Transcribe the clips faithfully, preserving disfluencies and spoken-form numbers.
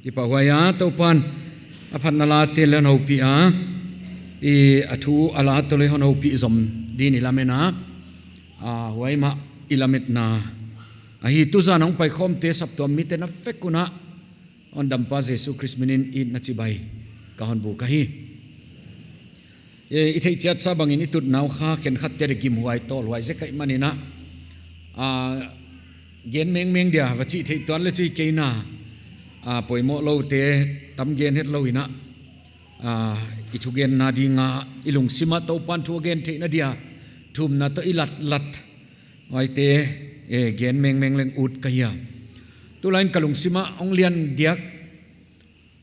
Kipahhuai a, Toupan a phatna late leng houpih a, i a thu a la tawh leng hon houpih zom din i lamen a, a, huai mah i lametna ahi. Tuzan hong paikhawmte saptuam mite na vek un a, hondampa Jesu Khrist minin itna chibai ka hon buk ahi. E, i theih chiat sa bangin i tutna uh kha khenkhatte leng gimhuai tawlhuai zek ahihmanin a, a, gen mengmeng dia va chih theih tuan leng chu hi kei na, a, poimoh loute tam gen hetlou in a, a, i thugenna ding a i lungsim ah Toupan thu a gen theihna dia thumna toh i latlat huaite, e, gen mengmeng leng ut ka hi a. Tulai in ka lungsim ah hong lian diak,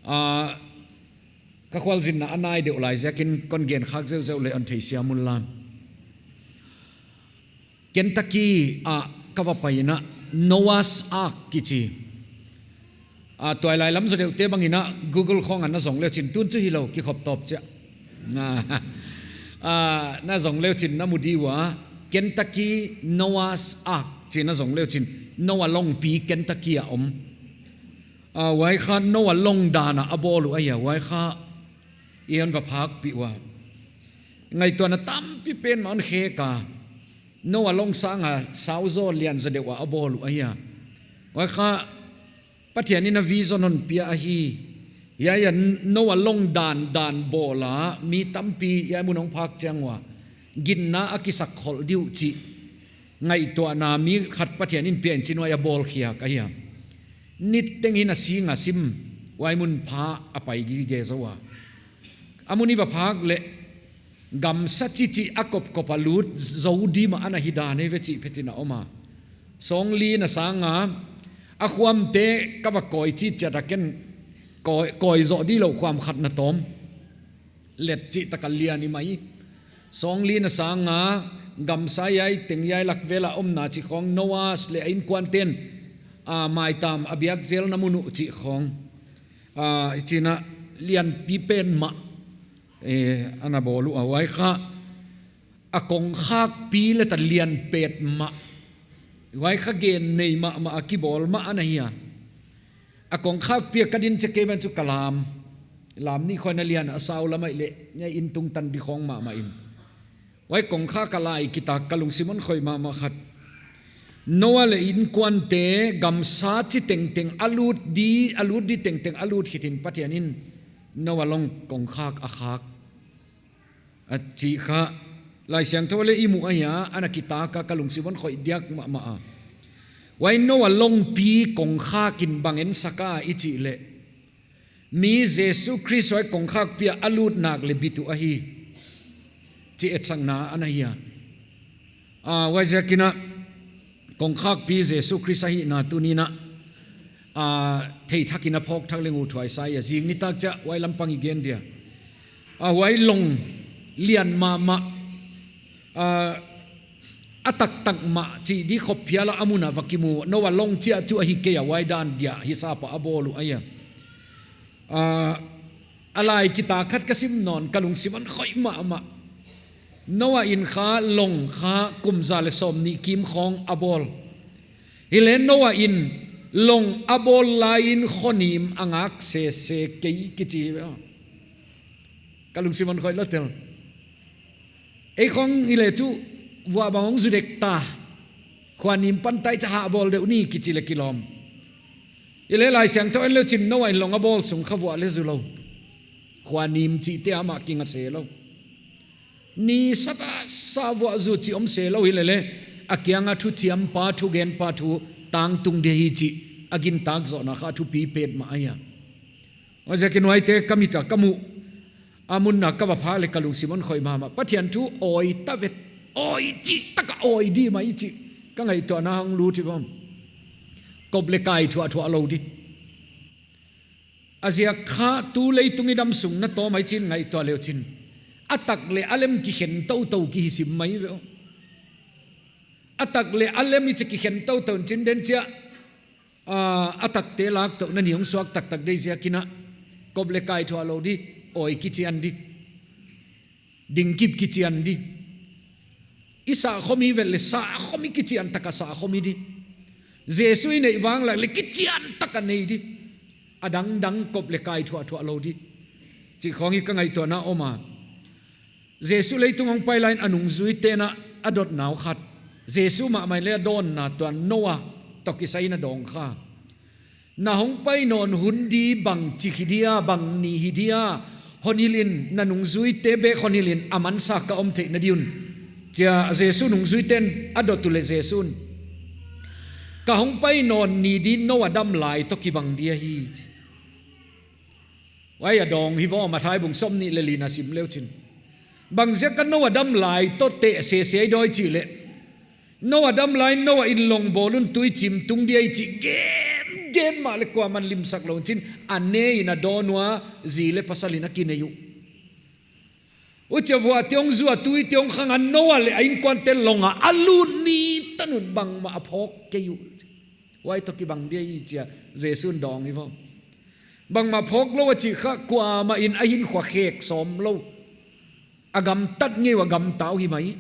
a, ka khualzinna a nai deuh lai ziakin kon gen khak zeuhzeuh leh hon theisiam un la. Kentucky ah ka va pai in a, Noah's Ark kichi. A, tuailai lam zaw deuhte bangin a Google khawng ah na zong leuchin, tun chu hilou, kikhop tawp chiah. A, a, na zong leuchin na mu di ua, Kentucky Noah's Ark chi na zong leuchin, Noah longpi Kentucky ah om. A, huai kha Noah long dan a a bawl uh ahi a, huai kha i hon va phakpih ua. Ngaihtuahna tampi pen mah hon khek a, Noah long sang a sau zaw lian zaw deuh a a bawl uh ahi a. Huai kha Pathian in a vision hon pia ahi. Hiai a Noah long dan dan bawl a mi tampi hiai mun hong phak chiang ua ginna a kisak kholh di uh chih ngaihtuahna mi khat Pathian in pia in chin huai a bawl khiak ahi a. Niteng in a sing a sim, huai mun pha a pai gige zaw a. A mun i va phak leh gamsa chichi a kopkop a lut zou di mah ana hi dan hi ve chih phetin a om a. Sawngli na sang a, a khuamte ka va kawi chih chiat a ken kawi, kawi zoh di lou khuam khat na tawm. Let chih taka lian hi mai. Sawngli na sang a, gamsa hiai teng hiai lak vel a omna chih khawng, Noah's leh a innkuante'n, a, maitam a biak zelna mun uh chih khawng, a, i chin a lianpi pen mah, e, ana bawl uh a, huai kha a kongkhakpi leh ta lian petmah, huai kha gen nei mahmah a kibawl mah ana hi a. A kongkhakpi a ka din chiah kei ban chu ka lam, lam nih khawng a lian a sau lam ahihleh, hiai in tungtan di khawng mahmah in. Huai kongkhak a lai kitak ka lungsim hon khoih mahmah khat. Noah leh innkuante gamsa chi tengteng a lut di, a lut di tengteng a lut khitin Pathian in Noah long kongkhak a khak a chih kha Laisiangthou leh i mu ahi a, ana kitak a ka lungsim hon khoih diak mahmah a. Huai Noah longpi kongkhak in bang en sak a i chih leh, mi Jesu Khrist huai kongkhakpi a a lut nak leh bit uh ahi chih etsakna ana hi a. A, huaiziakin a kongkhakpi Jesu Khrist ahihna tuni'n a, a, theithak in a phawk thak leng uh thuaisa hi a, zing nitak chiah huai lampang i gen dia. A, huai long lian mahmah, a, a taktak mah chih di khop phial a a mun a va kimu, Noah long chiah chu ahi kei a, huai dan dia hisap a a bawl uh ahi a. A, a lai kitak khat ka sim nawn, ka lungsim hon khoih mahmah. Noah in kha long kha kum za leh sawmnih kim khawng a bawl. Hileh Noah in long a bawl lai in khuanim a ngak sese kei kichi ve. Ka lungsim hon khoih lua tel. Ei khawng i leh chu vuah bang hong zu dek ta. Khuanim pan tai cha ha bawl deuh ni kichi leh kilawm. Hileh Laisiangthou en leuchin Noah in long a bawl sung kha vuah leng zu lou. Khuanim chihte amah kinga se lou. Ni sat a sa vuah zu chih om se lou hilele, a kiang a thuchiampa, thugenpa thu tangtung di hi chih a gintak zohna kha thupi petmah ahi a. Huaiziakin huaite ka mit a ka muh, a mun a ka va phak leh ka lungsim hon khoih mahmah. Pathian thu awi ta vet, awi chih taka awi di mai chih ka ngaihtuahna hong lut hi bawm. Kop leh kai thuahthuah lou di. A ziak kha tu leitung i dam sung na tawm mai chin ngaihtuah leuchin, a tak leh a lem kikhen toutou kihi sim mai ve aw. A tak leh a lem i chih kikhen toutou in chin den chiah, a, a takte lak touhna ni hong suak taktak di ziakin a, kop leh kai thuah lou di, awi kichian di, dingkip kichian di. I sah khawm i vet leh sah khawm i kichian taka sah khawm i di. Jesu i neih vanglak leh kichian taka nei di. a dangdang kop leh kai thuahthuah lou di. Chih khong hi ka ngaihtuahna om a. Jesu leitung hong pai lai in a nungzuite'n a dot nau khat, Jesu mahmah in leng a dawnna tuan Noah toh kisai in a dawng kha. Na hong pai nawn hun di bang chik hi dia, bang ni hi dia, hon hilh in, na nungzuite bek hon hilh in, a mansa ka om theihna di un, chia Jesu nungzuite'n a dot uleh Jesu'n, ka hong pai nawn ni di Noah dam lai toh kibang di ahi. Huai a dawng hi vou, Matthai bung sawmnih leh li na sim leu chin. Bangziak a Noah dam lai toh teh sese i dawi chih leh, Noah dam lai in Noah in long bawl un, tui chim tung di ahi chih gen, gen mahleh kuaman limsak lou chin, a ne in a dawn ua, zi leh pasal in a kinei uh. Huchia vuahte hong zuak, tuite hong khang a, Noah leh a innkuante long ah a lut ni tan un bangmah a phawk kei uh. Huai toh kibang di ahi chia Jesu'n dawng hi vou. Bangmah phawk lou a chih kha kuamah in a hinkhua khek sawm lou. A gamtat ngei ua gamta uh hi mai.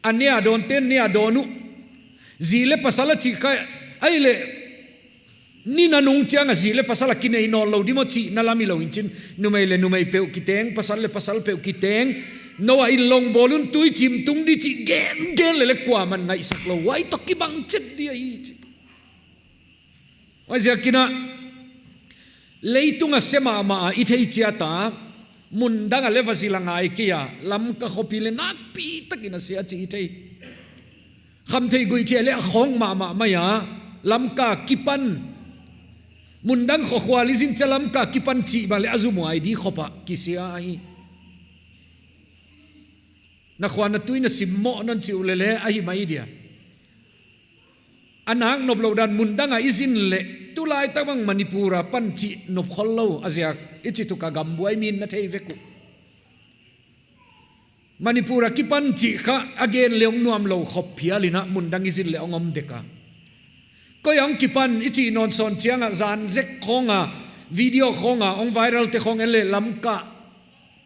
A ne a dawnte'n ne a dawn uh. Zi leh pasal a chih kha, ahihleh, ni nanung chiang a zi leh pasal a kinei nawn lou di maw chihna lam hilou in chin, numei leh numei peuh kiteng, pasal leh pasal peuh kiteng, Noah in long bawl un, tui chim tung di chih gen, gen leh leh kuaman ngaihsak lou. Huai toh kibang chet di ahi chih. Huaiziakin a, leitung a se mahmah a i thei chiat a, mundang a leh va zil a ngai kei a, Lamka khopi leh nakpi takin a se a chih i thei. Khamtheiguihthei leh a khawng mahmah mai a, Lamka kipan. Mundang khua khual i zin chiang Lamka kipan chih bang leh a zumuai di khop ah kisia ahi. Na khua na tui na simmoh nawn chih uleh leh ahi mai dia. A nak nop lou dan mundang a i zin leh, tulaitak bang Manipur a pan chih nop khol lou a ziak, i chih tu ka gam buai min na thei vek uh. Manipur a kipan chih kha a gen leh hong nuam lou khop phial in a, mundang i zin leh hong om dek a. Koi a hong kipan i chih nawn sawn chiang a, zan zek khawng a, video khawng a, hong viral te khawng en leh Lamka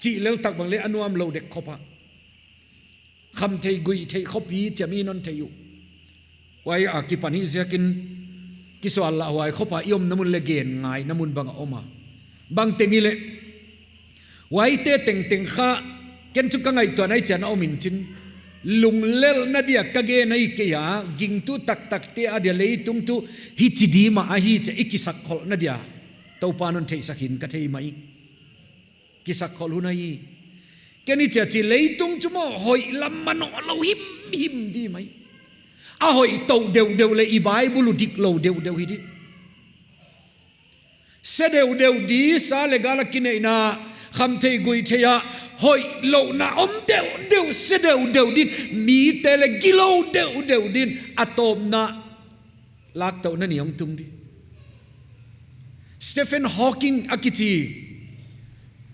chih lel tak bang leh a nuam lou dek khop a. Khamtheiguihthei khopi chia mi nawn thei uh. Huai a kipan hi ziakin kisual lah huai khop a i omna mun leh gen ngaihna mun bang a om a. Bangteng hileh, huaite tengteng kha, ken chu ka ngaihtuahna i chian a om in chin, lunglelhna dia ka gen ahi kei a, gingtu taktakte a dia leitung tuh hichi di mah ahi chia i kisakkholhna dia Toupa'n hon theihsak hi'n ka thei mai. Kisakkholh hun ahi. Ken i chih a chih leitung chu maw hoih lam manoh lou himhim di mai. A hoih tou deuhdeuh leh i Bible uh dik lou deuhdeuh hi di. Se deuhdeuh di, sa leh gal a kineihna, khamtheiguihthei a, hoihlouhna om deuhdeuh, se deuhdeuh din, mite leh gilou deuhdeuh din, a tawpna laktouhna ni hong tung di. Stephen Hawking a kichi,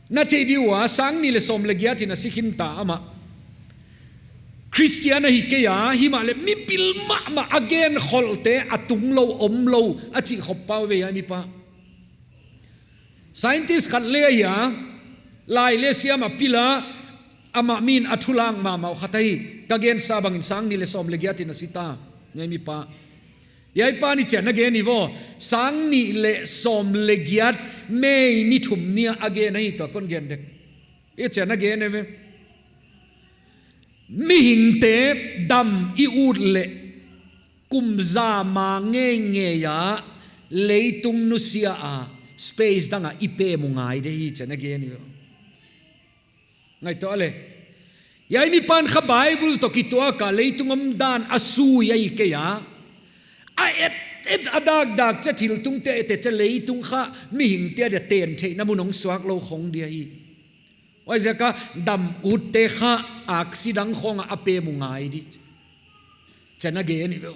na thei di ua, sang nih leh sawm leh giat in a si khin ta amah. Christian ahi kei a, himahleh mipil mahmah a genkholhte a tung lou, om lou, a chih khop pau ve a mipa. Scientist khat leh ahi a, lai leh siam a pil a, amah min a thulang mahmah uh khat ahi, ka gensa bangin sang nih leh sawm leh giat in a si ta, hiai mipa. Hiai pa'n hichi'n a gen hi vou, sang nih leh sawm leh giat May ni thum ni a a gen ahi tua kon gen dek. Hichi'n a gen hi ve. Mihingte dam i ut leh kum za ma ngeingei a leitung nusia a space dang a i pem uh ngai di hi chi'n a gen hi. Ngaihtuah leh. Hiai mipa'n kha Bible toh kituak a leitung omdan a sui ahi kei a. A et et a dakdak chiah thiltungte a et et chiah leitung kha mihingte a dia ten theihna mun hong suak lou khong di ahi. Huaiziak a dam utte kha aksi dang khong a a pem uh ngai di. Chi'n a gen hi ve.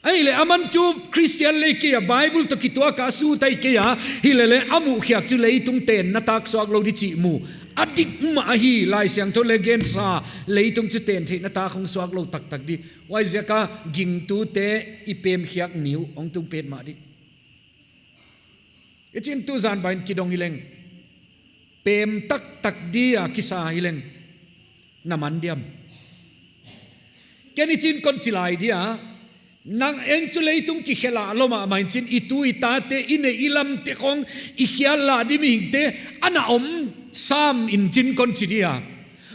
Ahihleh aman chu Christian leh kei a Bible toh kituak a a sui tai kei a, hileleh a muh khiak chu leitung tenna tak suak lou di chih mu. A dik mah ahi, Laisiangthou leh gensa leitung chu ten theihna tak hong suak lou taktak di. Huaiziak a gingtute i pem khiak ni uh hong tung petmah di. I chin tu zan bang in kidong hi leng. Pem taktak di a kisa hi leng. Na man diam. Ken i chin kon chi lai dia. Nang en chu leitung kikhelh a lou mahmah in chin, i tu i tate, i neih i lamte khong, i khial lah di mihingte ana om sam in chin kon chi dia.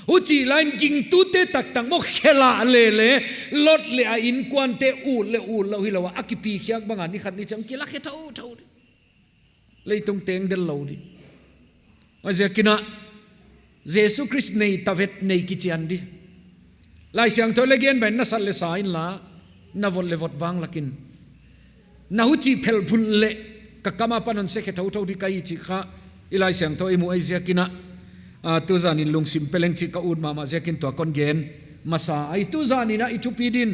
Huchih lai in gingtute taktak maw khelh a lele, Lot leh a innkuante ut leh ut lou hilou a, a kipi khiak bang a ni khat ni chiang kila khe thouthou. Leitung teng del lou di. Huaiziakin a, Jesu Khrist nei ta vet, nei kichian di. Laisiangthou leh gen bang in na sat leh sa inla, na vot leh vot vanglak in. Na huchih phelh phun leh, ka kam apan hon se khe thouthou di ka hi chih kha, i Laisiangthou i mu ahi ziakin a, a, tuzan in lungsim pe leng chih ka ut mahmah ziakin tua kon gen masa ahi. Tuzan in a i thupi din,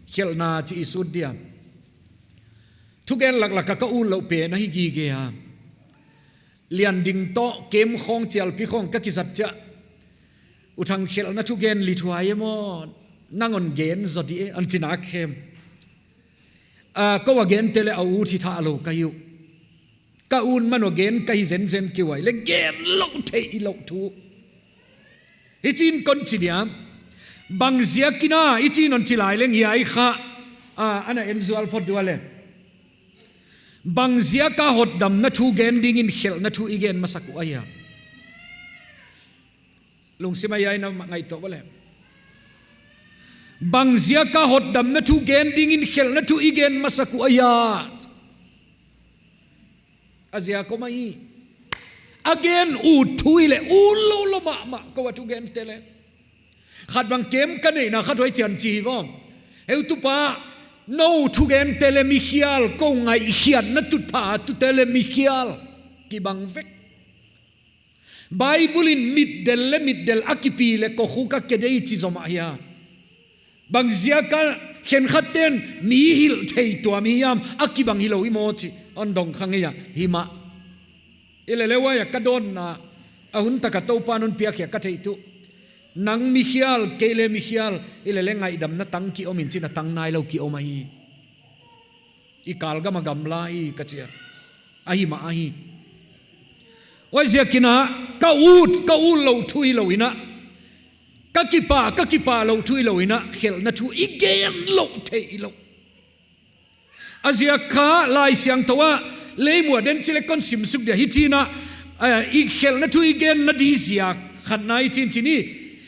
khelhna chih i sut dia. Thugen laklak a ka ut louh pen ahi gige a. Lian ding toh, kem khong, chialpi khong ka kizat chiah. U Thang, khelhna thugen lithuai e maw, nang hon gen zaw di e, hon chi nak khem. A, kou a gente leh a ut hi tha lou ka hi uh. Ka ut man a gen ka hi zenzen ki uh ahi leh gen lou theih lou thu. Hichiin kon chi dia, bang ziakin a, hichiin hon chi lai leng hiai kha, a, ana en zual phot dua leh. Bang ziaka hotdamna thu gen dingin khelhna thu i gen masak uh ahia. Lungsim a hiai na ngaihtuah ua leh. Bang ziaka hotdamna thu gen dingin khelhna thu i gen masak uh ahia. A ziak om ahi. A gen ut thu i leh, ut lou lou mahmah, kou a thugente leh. Khat bang kem ka neihna khat huai chian chi hi vong. Heutupa, nou thugente leh mikhial, kou ngaihkhiatna tutphah tute leh mikhial. Kibang vek. Bible in mitdel leh mitdel a kipi leh kokhuk a ke dei chi zomah hia. Bang ziaka khenkhatten mi hilh thei tuam hiam, a kibang hilou i maw chi, hon dong kha ngei a, hi mah. I leh leh huai a ka dawnna, a hun taka Toupan hon piak hia ka theih tuh. Nang mikhial, kei leh mikhial, i leh leh ngaihdamna tang ki om in chin a tang nailou ki om ahi. I kal gam a gamla hi ka chi a. Ahi mah ahi. Huaiziakin a, ka ut, ka ut lou thu hilou in a. Ka kipah, ka kipah lou thu hilou in a. Khelhna thu i gen lou theih lou. A ziak kha Laisiangthou a, Leimu a den chih leh kon sim suk dia hichiin a. Eh, i khelhna thu i genna di ziak khatna hichiin chin hi.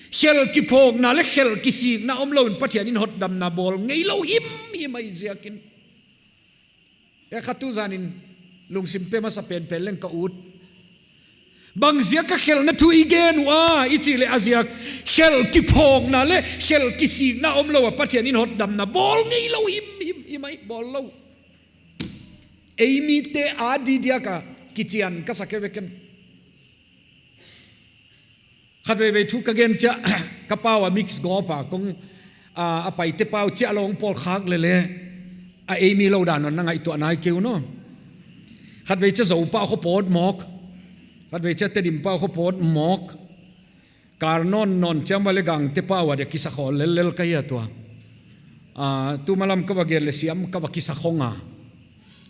Khelh kiphawkna leh khelh kisikna omlou in Pathian in hotdamna bawl ngeilou himhim ahi ziakin. E kha tuzan in lungsim pe masa penpen leng ka ut. Bang ziaka khelhna thu i gen ua, i chih leh a ziak. Khelh kiphawkna leh, khelh kisikna omlou a Pathian in hotdamna bawl ngeilou himhim, himhim ahi bawl lou. Ei mite a di diak a kichian ka sa kei vek in. Khatveivei thu ka gen chiah, ka pau a mix gawp a kong, a, a Paite pau chiah lou hong pawl khak leh leh. A ei mi lou dan hon na ngaihtuah nai kei uh no. Khatvei chiah Zo pau kho pawt mawk. Khatvei chiah Tedim pau kho pawt mawk. Kar nawn nawn chiang ua leh Gangte pau a dia kisa khawl lellel ka hi a tua. A, tu malam ka va gen leh Siam ka va kisa khong a.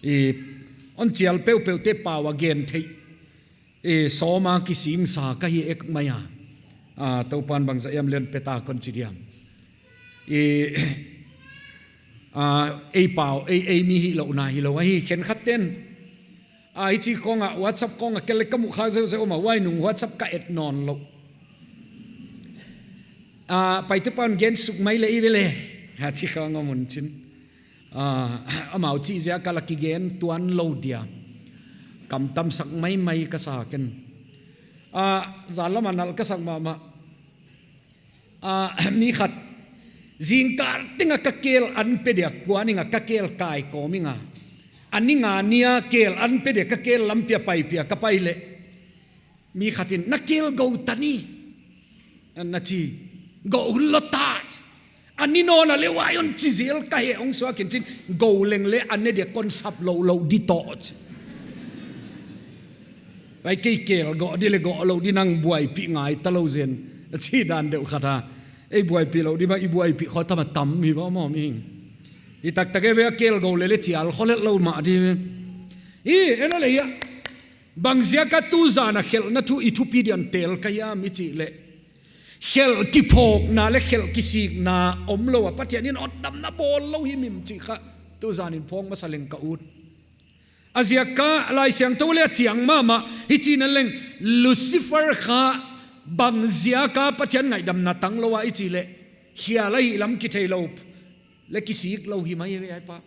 I, hon chial peuhpeuhte pau a gen theih. I, sawm a kisingsa ka hi ek mai a. A, Toupan bangzah hiam leng pe ta kon chi diam. I, a, ei pau, ei, ei mi hilou na hilou ahi khenkhatten. A, hichi khong a, WhatsApp khong a, kei leh ka mu kha zeuhzeuh om a, huai nung WhatsApp ka et nawn lou. A, Paite paun gen suk mai leh i ve leh. Ha, chi khong a mun chin. A, amau chih ziak a la kigen tuan lou dia. Kam tamsak maimai ka sa ken. A, zan lam a nal ka sak mahmah. A, mi khat, zingkal teng a ka kel an pe dia, kua ning a ka kel kai kawm ing a. A ning a nia kel an pe dia ka kel lampi a pai pia ka pai leh. Mi khat in, na kel gou ta ni. Ana chi, gou lou ta. A ni nawn a leh huai hon chi zel ka he hong suak in chin, gou leng leh a ne dia kon sap lou lou di toh. Huai kei kel gou di leh gou lou di nang buaipih ngai ta lou zen. A chi dan deuh khat a. Ei buaipih lou di mah i buaipih khawng tam a tam hi va maw mihing. I taktak e ve a kel gou leh leh chial kho lel lou mah di ve. I, en a leh hia. Bang ziak a tuzan a khelhna thu i thupi di'n tel ka hiam i chih leh. khelh kiphawkna leh khelh kisikna omlou a Pathian in hotdamna bawl lou himhim chih kha tuzan in phawk masa leng ka ut. A ziak kha Laisiangthou leh a chiang mahmah hichi in a leng, Lucifer kha bang ziak a Pathian ngaihdamna tanglou a i chih leh, khial a hihlam kitheilou leh kisiklou hi mai ve ai pa.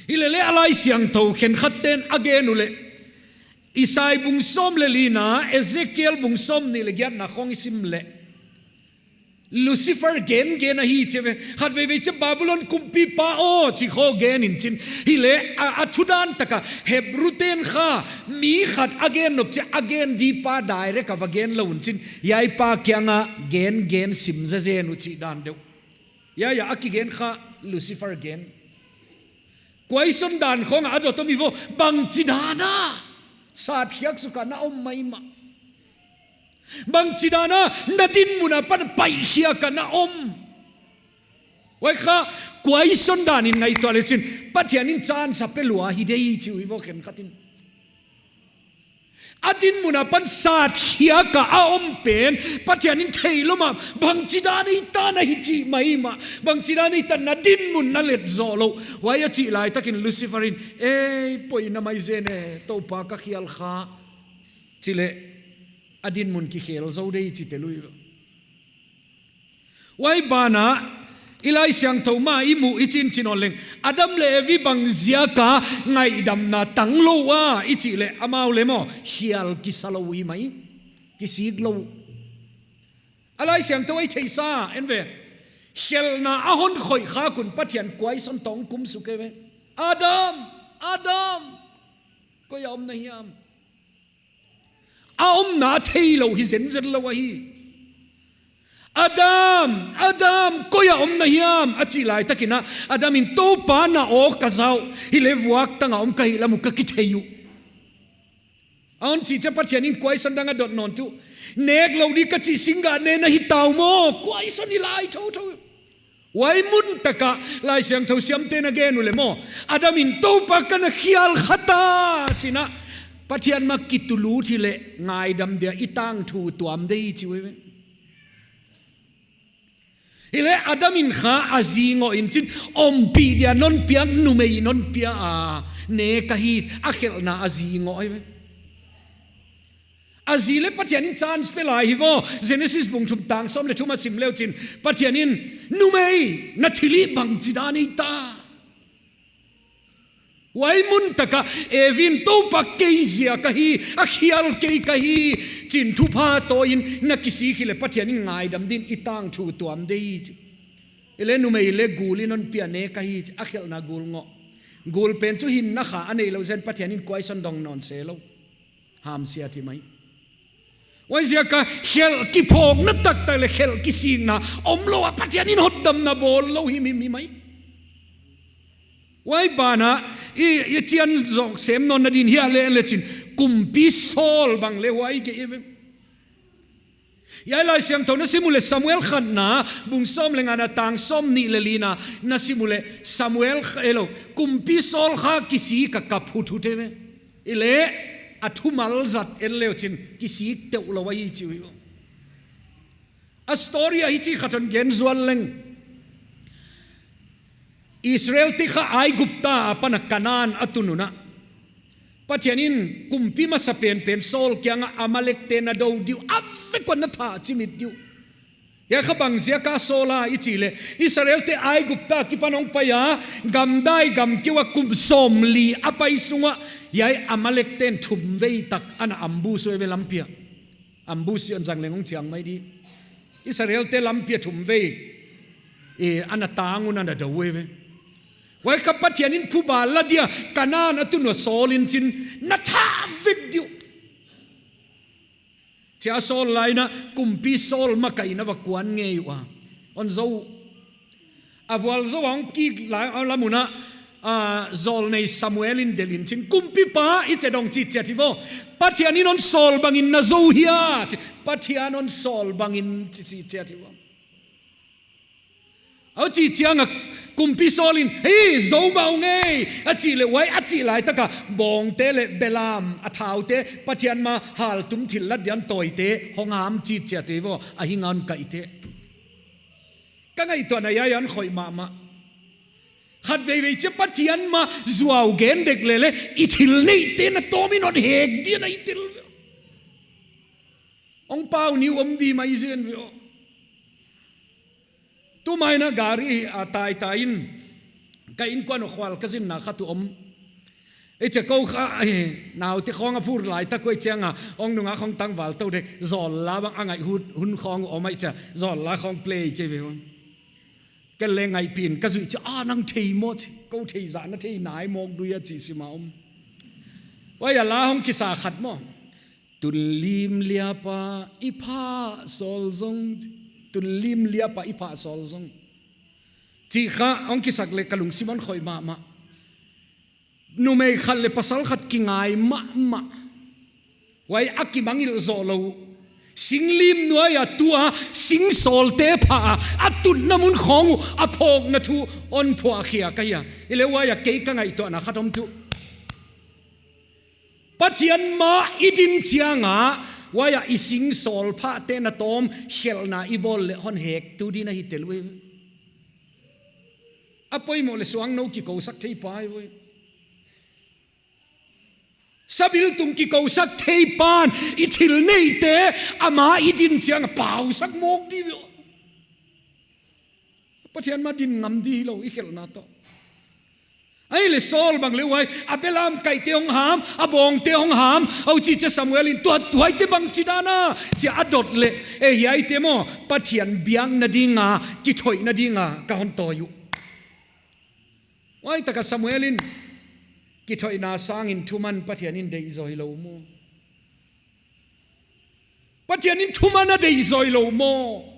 Hileleh a Laisiangthou khenkhat ten a gen uleh, Isai bung sawm leh lina, Ezekiel bung sawmnih leh giatna khawng i sim leh, Lucifer gengen ahi chi ve. Khatveivei chiah Babylon kumpipa aw chi khawng gen in chin. Hileh a, a thudan tak a Hebru ten kha mi khat a gen nop chiah a gen dipa direct a va gen lou un chin. Hiai pa kiang a gengen sim zenzen uh chih dan deuh. Hiai a kigen kha Lucifer gen. Kuaison dan khawng a dot om hi vo, bangchidan a satkhiak suk a na om maimah. Bangchidan a na dinmun apan paihkhiak a na om. Huai kha kuaison dan in ngaihtuah leh chin, Pathian in chance a pe lua hi ding chi uh hi vo khenkhat in. A dinmun apan satkhiak a a om pen, Pathian in theilou mah, bangchidan a i tan a hichi maimah, bangchidan a i tan na dinmun na let zoh lou. Huai a chih lai takin Lucifer in, ei, poi na mai zen e, Toupa ka khial kha. Chi leh, a dinmun kikhel zou ding chi te lui. Huai ban ah, i Laisiangthou mah i muh i chin chin hon leng, Adam leh Evi bang ziak a ngaihdamna tanglou a i chih leh amau leh maw, khial kisa lou hi mai, kisiklou. A Laisiangthou a i theihsa, en ve. Khelhna a hon khoih khak un Pathian kuaison tawh kum suk e ve. Adam, Adam, koi a om na hiam? A omna theilou hi zenzen lou ahi. Adam, Adam, koi a om na hiam? A chih lai takin a, Adam in Toupa na aw ka za uh. Hileh vuak tang a om ka hih lam uh ka kithei uh. A hon chih chiah Pathian in kuaison dang a dot nawn tuh. Nek lou di ka chih singgah nen na hi ta uh maw. Kuaison hi lai thouthou. Huai mun tak a Laisiangthou siamte'n a gen uleh maw, Adam in Toupa ka na khial kha ta chi in a, Pathian mah kitulut hileh ngaidam dia i tangthu tuam ding hi chi uh ve. Hileh Adam in kha a zi ngoh in chin, ompih dia non piak, numei non pia a, nek ahi, a khelhna a zi ngoh ahi ve. A zi leh Pathian in chance pe lai hi vo. Genesis bung thum tang sawm leh thum a sim leu chin, Pathian in, numei, na thilhih bangchidan a i ta? Huai mun tak a Evi in Toupa kei ziak ahi, a khial kei ka hi, chi in thupha tawi in na kisik hileh Pathian in ngaidam din i tangthu tuam ding hi chi. Hileh numei leh gul in non pia, nek ahi chi, a khelhna gul ngoh. Gul pen chu hinna kha a neilou zen Pathian in kuaison dong nawn se lou. Hamsiat hi mai. Huaiziak a khelh kiphawkna taktak leh khelh kisikna omlou a Pathian in hotdamna bawl lou himhim hi mai. Huai ban ah i, i chian zong sem nawn na din hiai leh leh chin, kumpi Saul bang leh huai ke i ve. Hiai Laisiangthou na sim uleh Samuel khatna, bung sawm leh ngana tang sawmnih leh lina, na sim uleh Samuel kha, elou, kumpi Saul kha kisik a kap huthut e ve. Hileh, a thumal zat en leu chin, kisik teuh lou ahi chi uh. A story a hichi khat hon gen zual leng. Israelte kha Aigupta apan a Kanan a tun un a, Pathian in kumpi masa penpen Saul kiang a Amalekte'n a do diu, a vek ua na tha chimit diu. Hiai kha bang ziak a Saul a i chih leh, Israelte Aigupta akipan hong pai a, gamdai gamkeu a kum sawmli a pai sung a, hiai Amalekte'n thumvei tak ana ambush uh e ve lampi a. Ambush i hon zang leng hong chiang mai di. Israelte lampi a thumvei, e, ana tang un ana do uh e ve. Huai kha Pathian in phuba la dia Kanan a tun ua Saul in chin, na tha vek diu. Chia Saul lai in a kumpi Saul makaihna va kuan ngei ua. Hon zou. A vualzou a hong kik lai a lam un a, a, zawlnei Samuel in delh in chin, kumpipa, i che dong chih chiat hi vo. Pathian in hon sawl bangin na zou hia, chi, Pathian hon sawl bangin chi, chi chiat hi vo. Huchi chiang a Kumpi Saul in, "Hei, zou mah ung ei," a chih leh, huai a chih lai taka bawngte leh belam, a thaute, Pathian ma haltum thillat di'n tawite hong ham chitchiat uh ve, a hing a hon kaihte. Ka ngaihtuahna ah hon khoih mahmah. Khatveivei chiah Pathian ma zuau gen dek leh leh, i thil neihte na tawm in hon hek di'n i tel ve. Hong pau ni uh om di mai zen ve. Tu mai in gari a tai tai in, ka innkuan uh khual ka zinna khat uh om. Ei chiah kou kha, eh, naute khawng a phur lai tak uh ei chiang a, hong nung a khawng tangval tou dek, zawl la bang a ngaih hun, hun khawng uh om ei chiah, zawl la khawng play kei ve. Ken leng ngaihpih in ka zuih chiah, "A, nang thei maw?" chi, "Kou thei zah na thei nai mawk dui a," chi sim a om. Huai a la hong kisa khat maw. "Tun lim liapa i pha sawl zong, tun lim liapa i pha sawl zong." Chih kha hong kisak leh ka lungsim hon khoih mahmah. Numei khat leh pasal khat kingai mahmah. Huai a kimangngilh zoh lou. Sing lim nuai a tua, sing sawlte pha a, a tutna mun khawng uh, a phawkna thu hon phuah khia ka hi a. Hileh huai a kei ka ngaihtuahna khat om tuh. Pathian ma i din chiang a, huai a i sing sawl phate na tawm, khelhna i bawl leh hon hek tu di'n ahi tel ve. A poimoh leh suang nou kikousak thei pa hi ve. Sabiltung kikousak thei pa'n, i thil neihte, ama i din chiang a pausak mawk di ve. Pathian ma din ngam di hilou, i khelhna toh. Ahihleh Saul bang leh huai, a belam kaihte hong ham, a bawngte hong ham, huchi chiah Samuel in tua, tuaite bangchidan a, chiah a dot leh, eh, hiaite maw, Pathian biakna ding a, kithoihna ding a, ka hon tawi uh. Huai taka Samuel in, kithoihna sangin thuman Pathian in deih zaw hilou maw. Pathian in thuman a deih zaw hilou maw.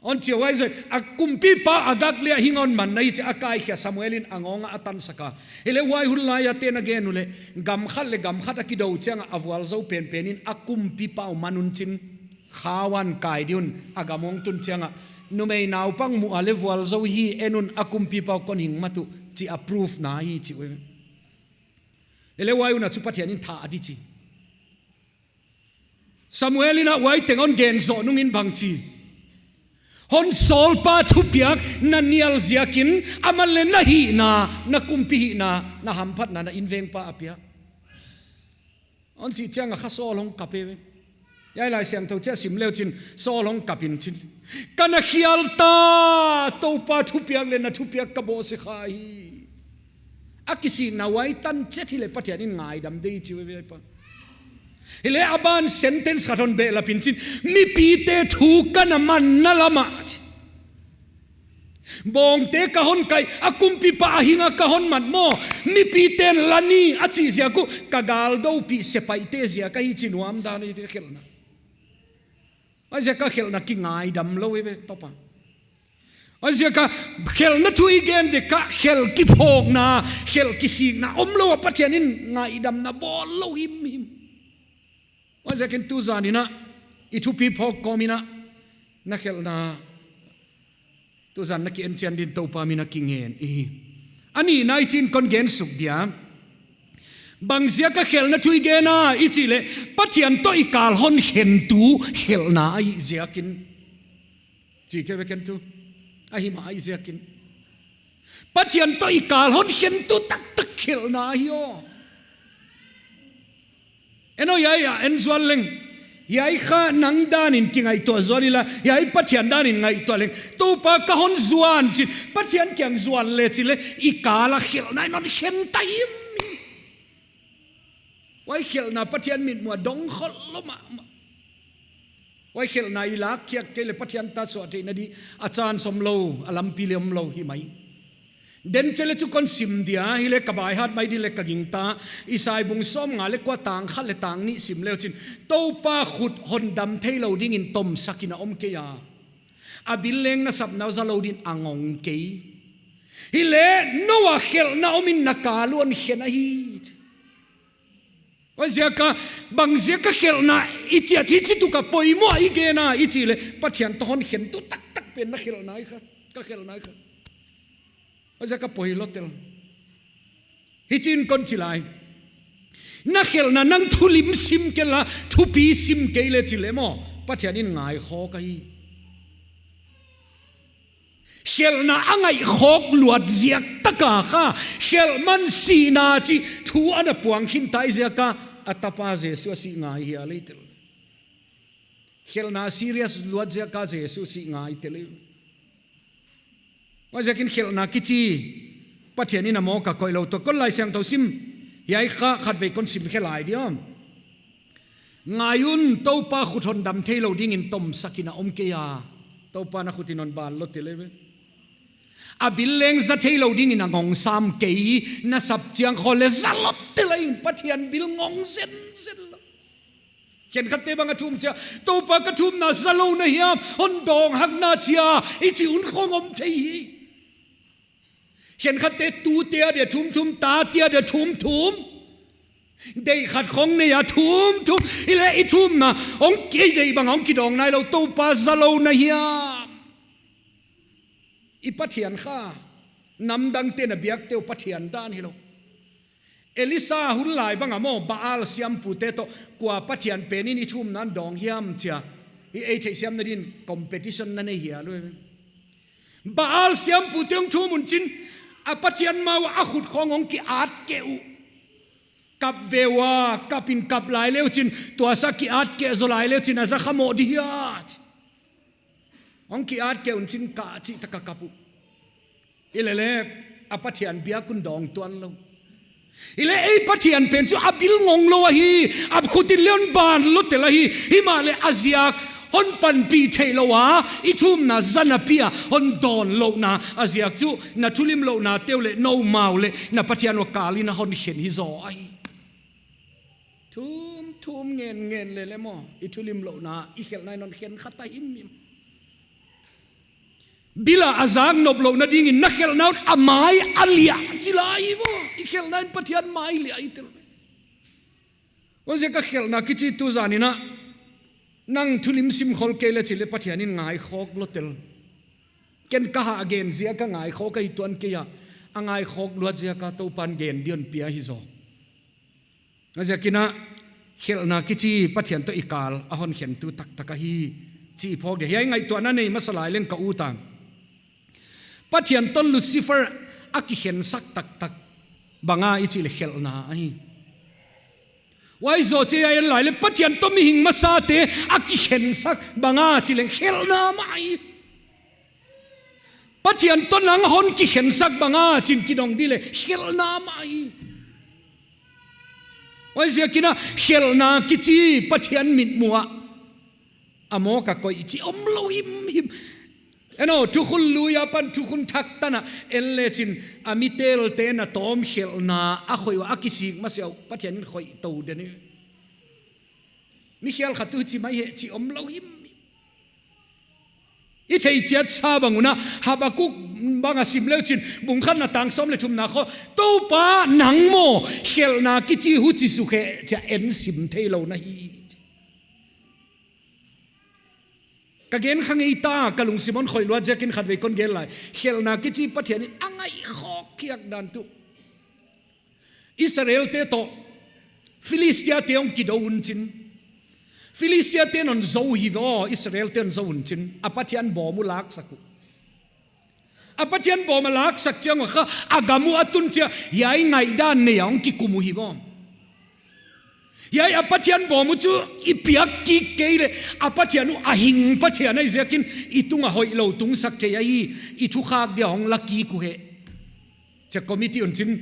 Hon chi a huai zoh, a kumpipa Agag leh a hing hon man na hi chiah a kaikhia Samuel in a ngawng a a tansak a. Hileh huai hun lai a te'n a gen uleh, gam khat leh gam khat a kidou chiang a a vualzou penpen in a kumpipa uh man un chin. Khau a kai di un a gam hong tun chiang a. Numei naupang muh a leh vualzou hi en un a kumpipa uh kon hing mat uh chih a proof na hi chih uh. Hileh huai hun a chu Pathian in tha a di chi. Samuel in a huai teng hon gen zoh nung in bang chi. Hon sawlpa thupiak na nial ziakin, aman leh na hihna, na kumpi hihna, na hamphatna, na invengpa a pia. Hon chih chiang a kha Saul hong kap e ve. Hiai Laisiangthou chiah sim leu chin, Saul hong kap in chin. Ka na khial ta, Toupa thupiak leh na thupiak ka bawlsia kha hi. A kisikna huai tan chet hileh Pathian in ngaidam di chi ve pa. Hileh a ban sentence khat hon behlap in chin. Mipite thu ka na manna lam ah. Bawngte ka hon kai, a kumpipa a hing a ka hon mat maw. Mipite'n la ni a chih ziak uh ka galdoupih sepaihte ziak ahi chi nuam dan a khelhna. Huaiziak a khelhna kingaidam lou hi ve topa. Huaiziak a khelhna thu i gen dek a khel kiphawkna, khel kisikna omlou a Pathian in ngaidamna bawl lou himhim. Huaiziakin tuzan in a, i thupiphawk kawm in a, na khelhna tuzan na ki-enchian din Toupa min a kingen i hi. A nihna i chin kon gen suk dia. Bangziak a khelhna thu i gen a i chih leh, Pathian toh i kal hon khentu khelhna ahih ziakin. Chi kei ve ken tu. Ahi mah ahih ziakin. Pathian toh i kal hon khentu taktak khelhna hi aw. En aw hiai a, en zual leng. Hiai kha nang dan in kingaihtuah zual inla, hiai Pathian dan in ngaihtuah leng. Toupa ka hon zuan chin, Pathian kiang zuan leh chi leh, i kal a khelhna in hon khen ta himhim. Huai khelhna Pathian mitmuh a dong khollou mahmah. Huai khelhna i lak khiak kei leh Pathian ta suah theihna di a chance omlou, a lampi leh omlou hi mai. Den chet leh chu kon sim dia, hileh ka baihat mai din leh ka gingta, Isai bung sawmnga leh kua tang khat leh tang nih sim leu chin. Toupa khut hon dam theilou dingin tomsak in a om kei a. A bil leng na sapna uh zalou din a ngong kei. Hileh Noah khelhna om in na kal uh hon khen ahi. Huaiziak a, bangziak a khelhna i chih a chi chi tu ka poimoh a i gen a i chih leh, Pathian toh hon khentu taktak pen na khelhna hi kha, ka khelhna hi kha. Huaiziak a poi lua tel. Hichiin kon chi lai. Na khelhna nang thulim sim kei la, thupi sim kei le chi le maw, Pathian in ngai khawk ahi. Khelhna a ngaih khawk luat ziak taka kha, khelh man sihna chih thu ana puang khin tai ziaka, a tapa Jesu a sih ngai hial ei tel. Khelhna serious luat ziaka Jesu sih ngai tel ei. Huaiziakin khelhna kichi Pathian in a mawk a koih lou toh. Kon Laisiangthou sim, hiai kha khatvei kon sim khe lai diam. Ngai un, Toupa khut hon dam theilou dingin tomsak in a om kei a, Toupa'n a khut in hon ban lua tel ei ve. A bil leng za theilou dingin a ngong sam kei, na sap chiang khol le za lua tel ei, Pathian bil ngong zenzen lou. Khenkhatte bang a thum chia, Toupa ka thumna za lou na hiam, hon dawng hak na chia, i chi un khong om thei hi. Khenkhatte tute adia thumthum, tate adia thumthum. Deih khat khong nei a thumthum. Ileh i thumna hong ki, deih bang hong kidawng nailou, Toupa za lou na hiam. I Pathian kha, namdangte'n a biakte uh Pathian dan hilou. Elisa hun lai bang a maw, Baal siampute toh, kua pathian penin i thumna hon dawng hiam chia, i ei theihsiamna din competition na nei hial uh. Baal siampute hong thum un chin, a pathian ma uah a khut khong hong ki-at keh uh. Kap ve ua, kap in kap lai le uh chin, tuasa ki-at keh zaw lai le uh chin, a za kha moh di hia. Hong ki-at keh un chin, ka chih taka kap uh. Ileleh, a pathian biak un dawng tuan lou. Ileh ei Pathian pen chu a bil ngong lou ahi, a khut in leng hon ban lua tel ahi, himahleh a ziak hon panpih theilou a, i thumna za napi a hon dawn louhna a ziak chu, na thulimlouhnate uh leh noumau leh na Pathian uh kal in a hon khen hi zaw ahi. Thumthum ngenngen lele maw, i thulimlouhna, i khelhna in hon khen kha ta himhim. Bil a a zak nop louhna dingin na khelhna un a mai a liah chi lai maw. I khelhna in Pathian mai liah i tel. Huaiziak a khelhna kichi tu zan in a, nang thulim sim khol kei le chi le Pathian in ngai khawk lua tel. Ken ka hah gen ziak a ngai khawk ahi tuan kei a, a ngai khawk luat ziaka Toupa'n gen di hon pia hi zaw. Huaiziakin a, khelhna kichi Pathian toh i kal a hon khentu taktak ahi chih i phawk dia. Hiai ngaihtuahna nei masa lai leng ka ut a. Pathian toh Lucifer a kikhensak taktak bang a i chih leh khelhna ahi. Huai zoh chiah en lai leh Pathian toh mihing masate a kikhensak bang a chih leh khelhna mah ahi. Pathian toh nang hon kikhensak bang a chi'n kidong di leh khelhna mah ahi. Huaiziakin a, khelhna kichi Pathian mitmuh ah a mawk a koih chih omlou himhim. En aw, thukhun lui apan thukhun thak tan a en le chin, a mi telte'n a tawm khelhna a khoih ua a kisik masiah uh Pathian in khoih tou den hi. Mi khial khat uh chi mai hi chih omlou himhim. I theih chiat sa bang un a, Habakuk bang a sim le uh chin, bung khatna tang sawm leh thumna khong, Toupa nang maw, khelhna kichi huchi suk hen chia en sim theilou na hi. Ka gen kha ngei ta, ka lungsim hon khoih luat ziakin khatvei kon gen lai. Khelhna kichi Pathian in a ngaih khawk khiak dan tuh. Israelte toh Philistiate hong kido un chin. Philistiate'n hon zou hi ve aw, Israelte'n hon zou un chin. A pathian bawm uh laksak uh. A pathian bawm a laksak chiang ua kha, a gam uh a tun chia, hiai ngaihdan nei a hong kikum uh hi ve aw. Hiai a pathian bawm uh chu i piak kik kei leh, a pathian uh a hing pathian ahih ziakin i tung a hoihlou tungsak thei ahi, i thukhak dia hong la kik uhen. Chia committee un chin,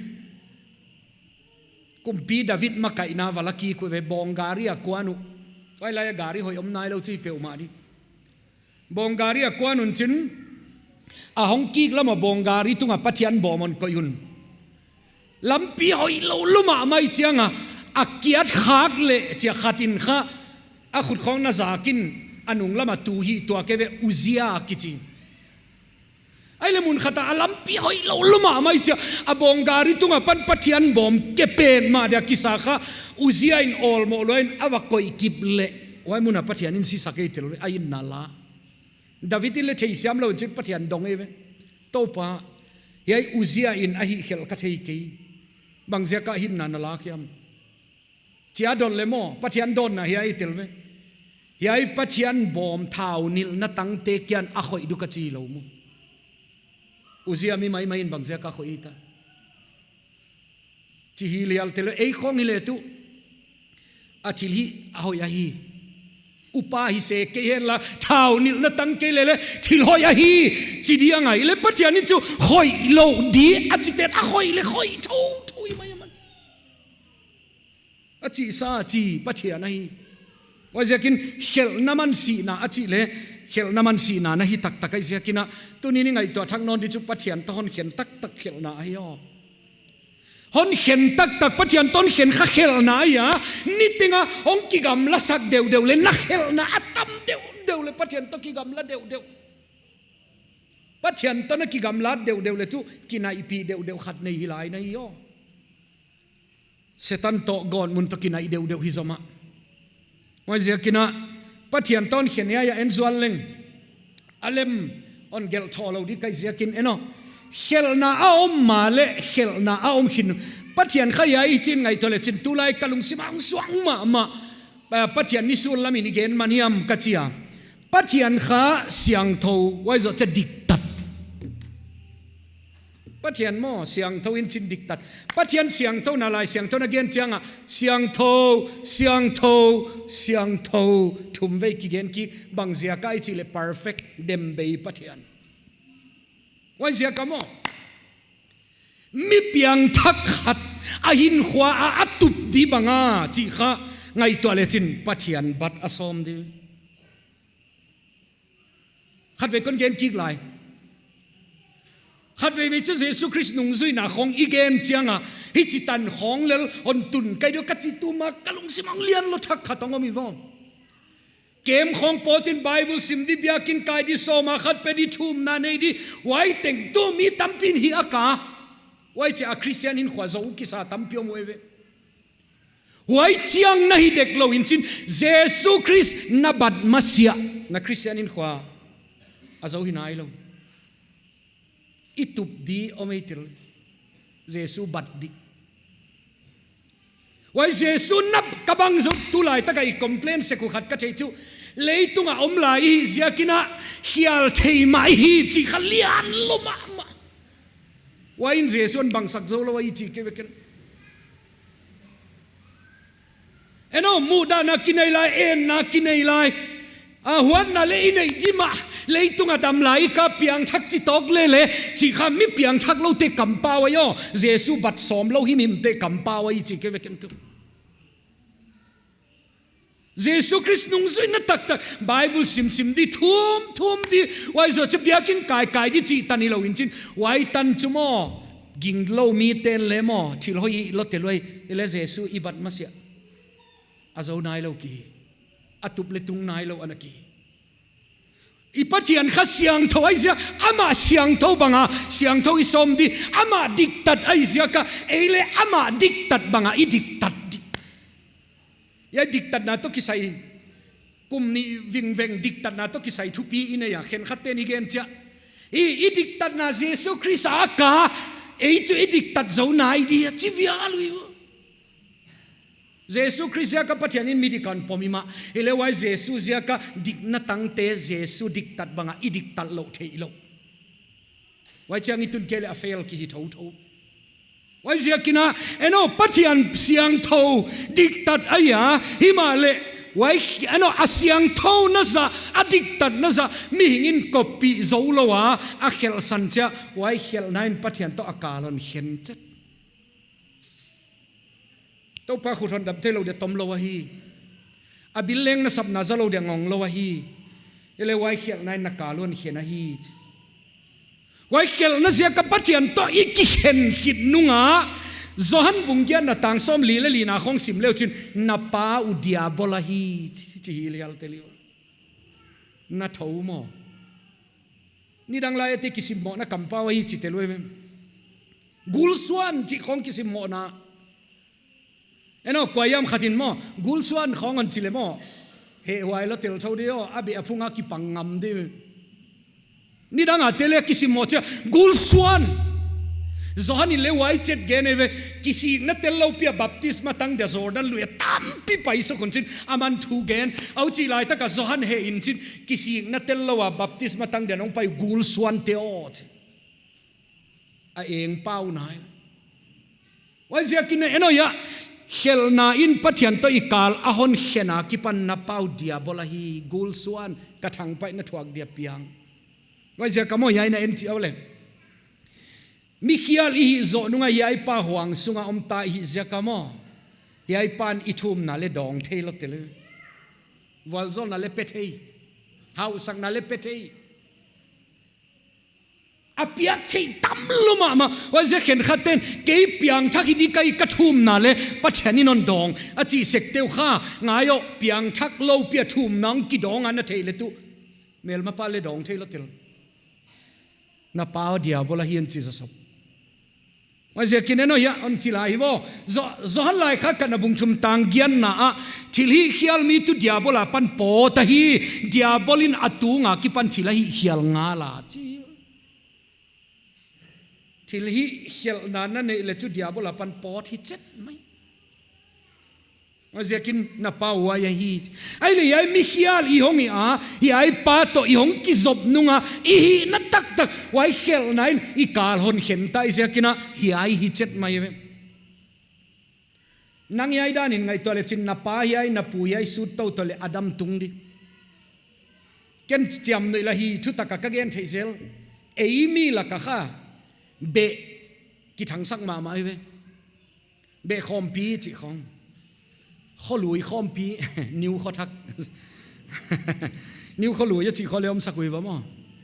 kumpi David makaihna va la kik uve, bawng gari a kuan uh. Huai lai a gari hoih om nailou chu i peuhmah di. Bawng gari a kuan un chin, a hong kik lam a bawng gari tung a pathian bawm hon koih un. Lampi hoihlou lua mahmah chiang a, a kiat khak leh chia khat in kha, a khut khong na zak in, a nung lam a tu hi, tua kei ve Uzia kichi. Ahihleh mun khat a lampi hoihlou lua mahmah chia, a bawng gari tung apan pathian bawm ke petmah dia kisa kha, Uzia in awlmoh lua in a va koih kip leh, huai mun a Pathian in sisak ei tel uve, a inna la. David in leng theisiam lou in chin Pathian dong ei ve. Toupa, Hiai Uzia in a hihkhelh ka thei kei. Bang ziaka hinna na lak hiam? Chia don le maw, Pathian dawnna hiai tel ve. Hiai Pathian bawm thaunilhna tangte kiang a khoih di ka chi lou maw. Uzia mi maimai in bang ziaka khoih ta? Chi hi lial tel ve, ei khong hi le tu. A thil hi a hoih ahi. Upa hi se kei hen la, thaunilhna tang kei le le, thil hoih ahi. Chi di a ngai le Pathian in chu hoih lou di, a chiten a hoih le hoih thouthou hi mai a man. A chih sa chi Pathian ahi. Huaiziakin khelhna man sihna a chih le, khelhna man sihna na hi taktak ahi ziakin a, tuni'n i ngaihtuah thak nawn di chu Pathian toh hon khen taktak khelhna ahi aw. Hon khen taktak Pathian toh hon khen kha khelhna ahi a, niteng a hong kigamla sak deuhdeuh le na khelhna a tam deuhdeuh le Pathian toh kigamla deuhdeuh. Pathian toh na kigamla deuhdeuh le chu kinaihpih deuhdeuh khat nei hi lai na hi aw. Setan toh gawtmun toh kinaih deuhdeuh hi zomah. Huaiziakin a, Pathian toh hon khen hiai a en zual leng. A lem hon gelh thou lou di ka hih ziakin en aw. Khelhna a om mahleh, khelhna a om khin. Pathian kha hiai i chi'n ngaihtuah le chin tulai ka lungsim a hong suang mahmah. Pa-, Pathian ni sullam in i gen man hiam ka chi a. Pathian kha siangthou, huai zoh chiah diktat. Pathian maw, siangthou in chin diktat. Pathian siangthou na Laisiangthou na gen chiang a, siangthou, siangthou, siangthou, thum vei kigen kik, bang ziaka i chih le perfect, dem bei Pathian. Huaiziak a maw. Mi piangthak khat, a hinkhua a, a tup di bang a, chih kha, ngaihtuah le chin, Pathian bat a sawm di. Khatvei kon gen kik lai. Khatvei vei chu Jesu Khrist nungzuihna khong i gen chiang a, hichi tan khong lel hon tun kei di uh ka chi tuma ka lungsim a hong lian lou thak khat hong om hi vong. Kem khong pawt in Bible sim di, biakin kai di, sawma khat pe di, thumna nei di, huai teng tu mi tampi'n hi a ka. Huai chiah a Christian hinkhua zou kisa tampi om uh ve. Huai chiang na hi dek lou in chin, Jesu Khrist na bat masiah, na Christian hinkhua a zou hi nai lou. I tup di om ei tel. Jesu bat di. Huai Jesu na ka bang zou tulai tak a i complain sek uh khat ka thei chu. Leitung a om lai i hih ziakin a khial thei mah i hi chih kha lian lou mahmah. Huai in Jesu hon bangsak zou lou ahi chih kei ve ken. En aw, muhdahna kinei lai, enna kinei lai. A huatna le i neih di mah, leitung a dam lai i ka piangthak chi tawk le le, chih kha mi piangthak loute kampau ahi aw, Jesu bat sawm lou himhimte kampau ahi chih kei ve ken tu. Jesu Khrist nungzuihna taktak, Bible simsim di, thumthum di, huai zoh chiah biakin kaikai di chih tan hilou in chin, huai tan chu maw, ginglou mite'n le maw, thil hoih i lou tel uh ahi, i le Jesu i bat masiah. A zou nai lou ki hi. A tup le tung nai lou ana ki hi. I Pathian kha siangthou ahi ziak, amah siangthou bang a, siangthou i sawm di, amah diktat ahi ziak a, ei le amah diktat bang a, i diktat di. Hiai diktatna toh kisai, kum nih vingveng diktatna toh kisai thupi i nei a, khenkhatte'n i gen chiah. I, i diktatna Jesu Khrist a ka, ei chu i diktat zou nai di a, chi vial uh. Jesu Khrist ziak a Pathian in mi dik a hon pom hi mah, i le huai Jesu ziak a dikna tangte Jesu diktat bang a i diktat lou theih lou. Huai chiang i tun kei le a fail ki hi thouthou. Huaiziakin a, en aw, Pathian siangthou diktat ahi a, himahleh, huai, en aw, a siangthouna zah, a diktatna zah, mihing in koppih zou lou a, a khelhsan chiah, huai khelhna in Pathian toh a kal hon khen chet. Toupa khut hon dam thei lou dia tom lou ahi. A bil leng na sapna za lou dia ngong lou ahi. I le huai khelhna in na kal hon khen ahi. Huai khelhna ziak a Pathian toh i kikhen khit nung a, Johan bung giatna tang sawmli le lina khong sim le uchin, na pa uh Diabol ahi, chi, chi, chi hi lial tel uh. Na thou maw? Nidang lai a te kisimmohna kampau ahi chi tel uh ve. Gul suan chih khong kisimmohna. En aw, kuahiam khat in maw, gul suan khong hon chi le maw, hehhuai lou tel thou di aw, a beh a phung a kipang ngam di. Nidang a te le kisimmoh chiah, gul suan, Johan in leng huai chet gen eive, kisikna tellou pi a baptisma tang dia Jordan lui a tampi pai suk un chin, aman thu gen. Huchi laitak a Johan heh in chin, kisikna tellou a baptisma tang dia nong pai gul suante aw, chi. A eng pau nai. Huaiziakin en aw hia, khelhna in Pathian toh i kal a hon khen a kipan na pau Diabol ahi, gul suan, ka thangpaihna thuak dia piang. Huaiziak a maw hiai na en chih aw leh. Mi khial i hih zoh nung a hiai pa huang sunga om ta i hih ziak a maw. Hiai pan i thumna leng dawng thei lou tel. Vualzawlna leng pe thei. Hausakna leng pe thei. A piak theih tam lou mahmah. Huaiziak khenkhat ten, kei piangthak hi di ka hi, ka thumna leng Pathian in hon dawng, a chih sek teuh kha, ngai aw, piangthak lou pi a thumna hong kidawng a na theih leh tuh. Melmapa leng dawng thei lou tel. Na pa Diabol ahi, en chi zaw sop. Huaiziakin en aw hia, hon chi lai hi vo. Zo-, Johan laikhak khatna bung thum tang giatna ah, thilhih khial mi tuh Diabol apan pawt ahi, Diabol in a tung a kipan thil a hih khial ngal a, chi. Thilhih khelhna na neih leh tuh Diabol apan pawt hi chet mai. Huaiziakin na pa huai ahi. Ahihleh hiai mi khial i hong hi a, hiai pa toh i hong kizop nung a, i hihna taktak huai khelhna in i kal hon khen ta i ziakin a, hiai hi chet mai ve. Nang hiai dan in ngaihtuah leh chin na pa hiai, na pu hiai sut toutou leh Adam tung di. Ken chiamnuih lah hi thutak a ka gen theih zel. Ei mi lak a kha, beh kithangsak mahmah hi ve. Beh khawmpi chih khong. Kholui khawmpi, niu khothak. Niu kholui a chih kho leh omsak uh hi va maw.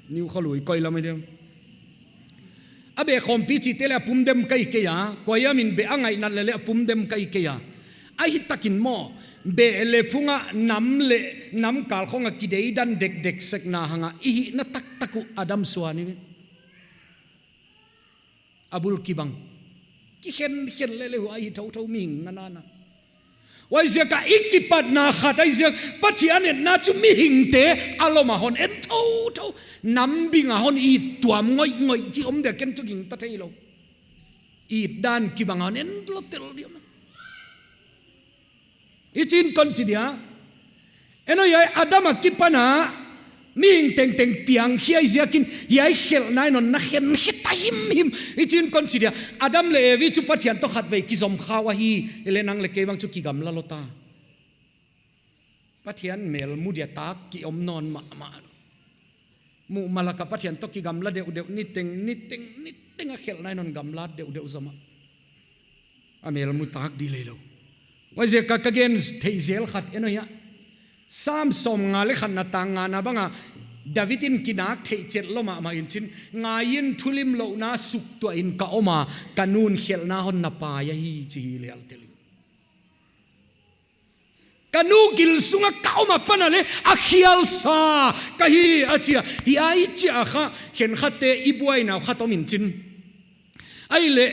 Niu kholui koi lam ahi diam. A beh khawmpi chihte leh a pum dem kei kei a. Kua hiam in beh a ngaih nat leh leh a pum dem kei kei a. Ahihtakin maw. Beh leh phung a nam leh nam kal khong a kideidan dekdek sekna hang a i hihna taktak uh Adam suan hi ve. A bul kibang. Kikhenkhen leh leh huai hi thouthou mihing na na na. Huaiziak a i kipatna khat ahi ziak, Pathian etna chu mihingte a lom a hon en thouthou. Nam bing a hon it tuam ngoihngoih chih om dia ken tuh gingta thei lou. It dan kibang a hon en lou tel diam. Huchiin kon chi dia. En aw hiai Adam a kipan a, mihing tengteng piang khia i ziakin, hiai khelhna in hon na khen khe ta himhim. Huchiin kon chi dia. Adam leh Evi chu Pathian toh khatvei kizom kha uh ahi, leh nang leh kei bang chu kigamla lou ta. Pathian mel mu dia tak ki om nawn mahmah. Muh ma lak a Pathian toh kigamla deuhdeuh niteng, niteng, niteng a khelhna in hon gamlat deuhdeuh zomah. A mel mu tak di lei lou. Huaiziak a ka gen theih zel khat en aw hia. Sam sawmnga leh khatna tang ngana bang a David in kinak theih chet lou mahmah in chin, ngaiin thulimlouhna suk tuah in ka om a, ka nu'n khelhna hon na pai ahi chi hi lel tel. Ka nu gil sunga ka om a pan a leh a khial sa ka hi a chi a. Hiai chih a kha khenkhatte i buaina uh khat om in chin. Ahihleh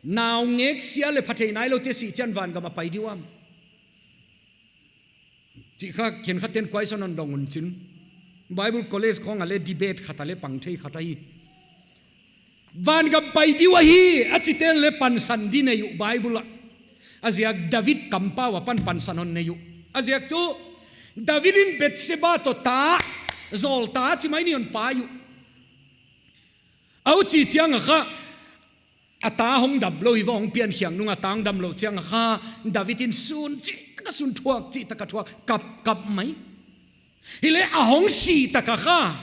naungek sia leh pha thei nailoute sih chiang vangam a pai di uam. Chih kha khenkhatte'n question hon dong un chin. Bible college khong a leh debate khat a leh pang thei khat ahi. Vangam pai di uh ahi, a chiten leh pansan di nei uh Bible ah. A ziak David kampau apan pansan hon nei uh. A ziak tuh, David in Bethseba toh ta, zawl ta chi mai ni hon pai uh. Huchi chiang a kha, a ta hong damlou hi va hong pian khiak nung a ta hong damlou chiang a kha, David in sun chih tak a sun, thuak chih tak a thuak, kap, kap mai. Hileh a hong sih tak a kha,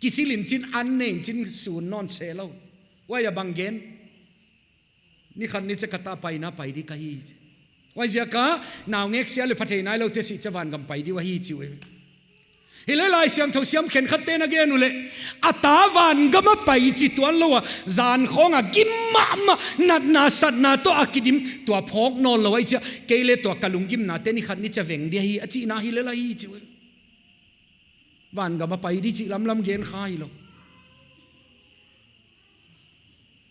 kisil in chin an nei in chin sun nawn se lou. Huai a bang gen. Ni khat ni chiah ka ta paina pai di ka hi. Huaiziak a naungek sia leh pha thei nailoute sih chiang vangam pai di uh ahi chi uh. Hileh Laisiangthou siam khenkhatte'n a gen uh leh, a ta vangam a pai chi tuan lou a, zan khong a gim mahmah, natna satna toh a kidim, tua phawk nawn lou ahi chia, kei leh tua ka lunggimnate ni khat ni chiah veng di ahi, a chihna hi lel ahi chi uh. Vangam a pai di chih lamlam gen kha hilou.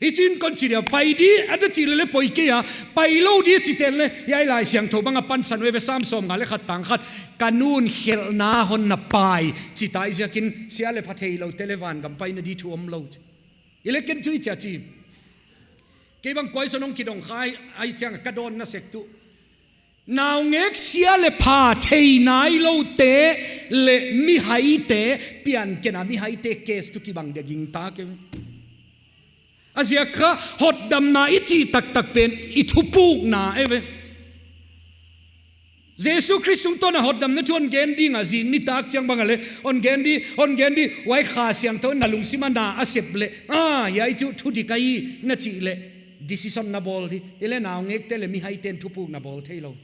Huchiin kon chi dia pai di, a da chih leh leh poi kei a, pai lou di chiten leh, hiai Laisiangthou bang a pansan uh ve Sam sawmnga leh khat tang khat, ka nu'n khelhna hon na pai, chi ta i ziakin sia leh pha theiloute leh vangam paina di thu omlou. Hileh ken chu i chia chi. Kei bang kuai son hong kidong kha ahih chiang ka dawnna sek tuh. Naungek sia leh pha thei nailoute leh mihaite, pianken a mihaite case tuh kibang dia gingta kei. A ziak kha hotdamna i chih taktak pen i thupukna eive. Jesu Khrist tungtawn a hotdamna thu hon gen ding a, zing nitak chiang bang a leh hon gen di, hon gen di, huai Kha Siangthou in na lungsim a na a sep leh, ah, hiai chu thudik ahi na chih leh, decision na bawl di. Hileh naungekte leh mihaite'n thupukna bawl theilou.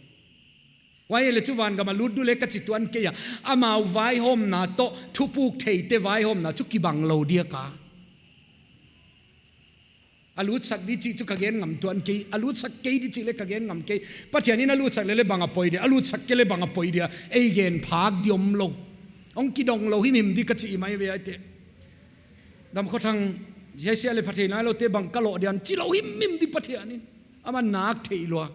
Huai leh chu vangam a lut di leh ka chi tuan kei a, amau vaihawmna toh thupuk theite vaihawmna chu kibang lou dia ka. A lutsak di chih chu ka gen ngam tuan kei, a lutsak kei di chih leh ka gen ngam kei. Pathian in a lutsak leh leh bang a poi dia, a lutsak kei leh bang a poi dia, ei gen phak di omlou. Hong kidong lou himhim di ka chi mai ve aite. Dam Khua Thang, hiai sia leh pha thei nailoute bang ka loh dia chi lou himhim di Pathian in. Aman nak thei lua.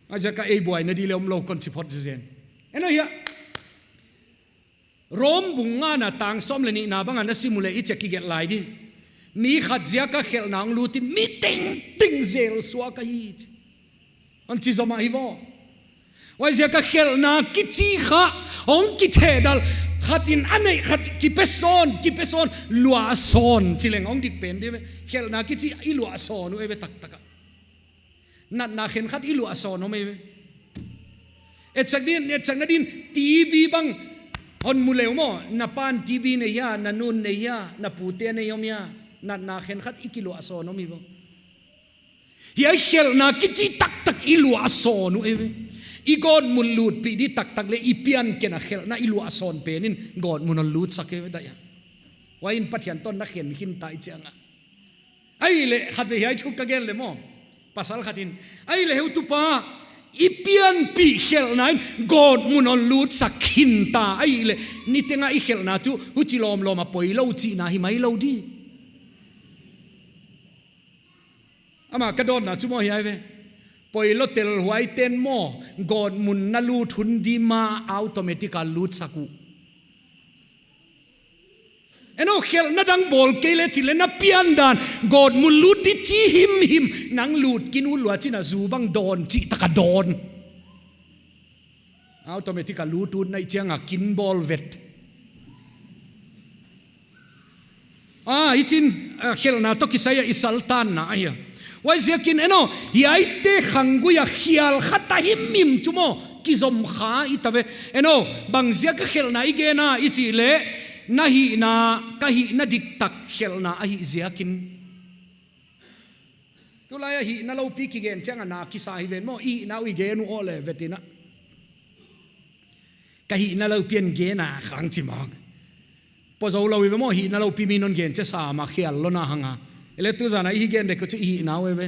A ziak a ei buaina di leh omlou kon chi phot zenzen. Eno hia. Rom bung ngana tang sawm leh nihna bang a na sim uleh i chih kigelh lai di. Mi khat ziak a khelhna hong lut in mi tengteng zel suak ahi. Hon chi zom ahi vo. Huai ziak a khelhna kichi kha hong kithehdal, khat in a neih khat kipe sawn, kipe sawn, luah sawn, chi leng hong dik pen di ve. Khelhna kichi i luah sawn uh eive taktak a. Natna khenkhat i luah sawn uh eive. Etsak din, etsakna din, T B bang hon mu leh uh maw, na pa'n T B nei hia, na nu'n nei hia, na pute nei om hia, natna khenkhat i kiluah sawn uh eive. Hiai khelhna kichi taktak i luah sawn uh eive. I gawtmun lutpih di taktak leh i pianken a khelhna i luah sawn pen in gawtmun hon lutsak eive daih a. Huai in Pathian toh na khen khin ta i chiang a. Ahihleh khatvei hiai thu ka gen leh maw, pasal khat in, ahihleh heutupa, i pianpih khelhna in gawtmun hon lutsak khin ta, ahihleh niteng a i khelhna chu huchi lawmlawm a poilou chihna hi mailou di. Amah ka dawnna chu maw hiai ve. Poilou tel huaite'n maw, gawtmun na lut hun di mah automatic a lutsak uh. Eno, khelhna dang bawl kei leh chih leh na piandan, gawtmun lut di chi himhim, nang lut kin ut lua chin a zu bang dawn chih tak a dawn. Automatic a lut ut na hih chiang a kin bawl vet. Ah, i chin, ah, khelhna toh kisai a i saltanna ahi a. Huaiziakin eno, hiaite khanggui a khial khat a himhim chu maw, kizom kha i ta ve. Eno, bang ziak a khelhna i gen a i chih leh, na hihna, ka hihna diktak khelhna ahih ziakin. Tulai a hihna loupi kigen chiang a na kisa hi ven maw, i hihna uh i gen uh aw leh vetin a. Ka hihna loupi in gen a khang chi mawk. Pua zou lou i ve maw, hihna loupi mi'n hon gen chiang sa mah khial lou na hang a. Hileh tuzan a i hi gen dek uh chu i hihna uh eive.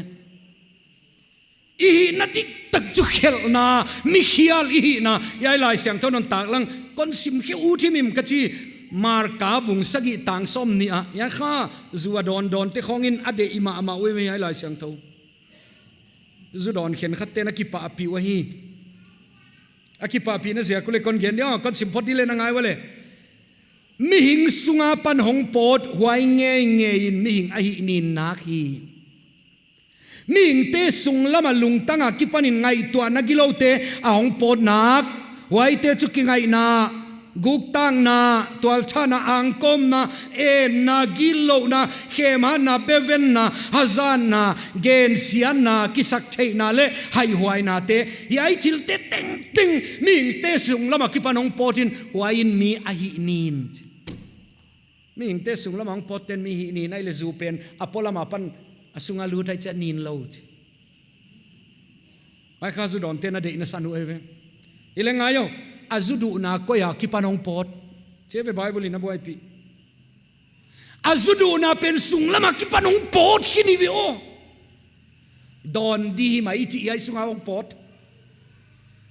I hihna diktak chu khelhna, mi khial i hihna. Hiai Laisiangthou non taklang, kon sim khe ut himhim ka chi. Marka bung sagih tang sawmnih a. Hiai kha, zu a dawndawnte khawng in a deih mahmah uh eive hiai Laisiangthou. Zu dawn khenkhatte'n a kipahpih uh ahi. A kipahpihna ziak uh leh kon gen dia, kon sim phot di leh na ngai ua leh. Mihing sung apan hong pawt huai ngeingei in mihing a hihnin nak hi. Mihingte sunglam a lungtang a kipan in ngaihtuahna giloute a hong pawt nak. Huaite chu kingaihna, guktakna, tualthatna, angkawmna, enna, gilouhna, khematna, bevenna, hazatna, gensiatna, kisaktheihna leh haihuainate. Hiai thilte tengteng mihingte sunglam a kipan hong pawt in, huai in mi a hihnin. Mihingte sunglam a hong pawtte'n mi hihnin ahihleh zu pen a polam apan a sung a lut ahih chiang nin lou chi. Huai kha zu dawnte'n a deihna san uh eive. Hileh ngai aw, a zu duhna koi a kipan hong pawt. Chi ve Bible in a buaipih. A zu duhna pen sunglam a kipan hong pawt khin hi ve aw. Dawn di hi mai chi hiai sung a hong pawt.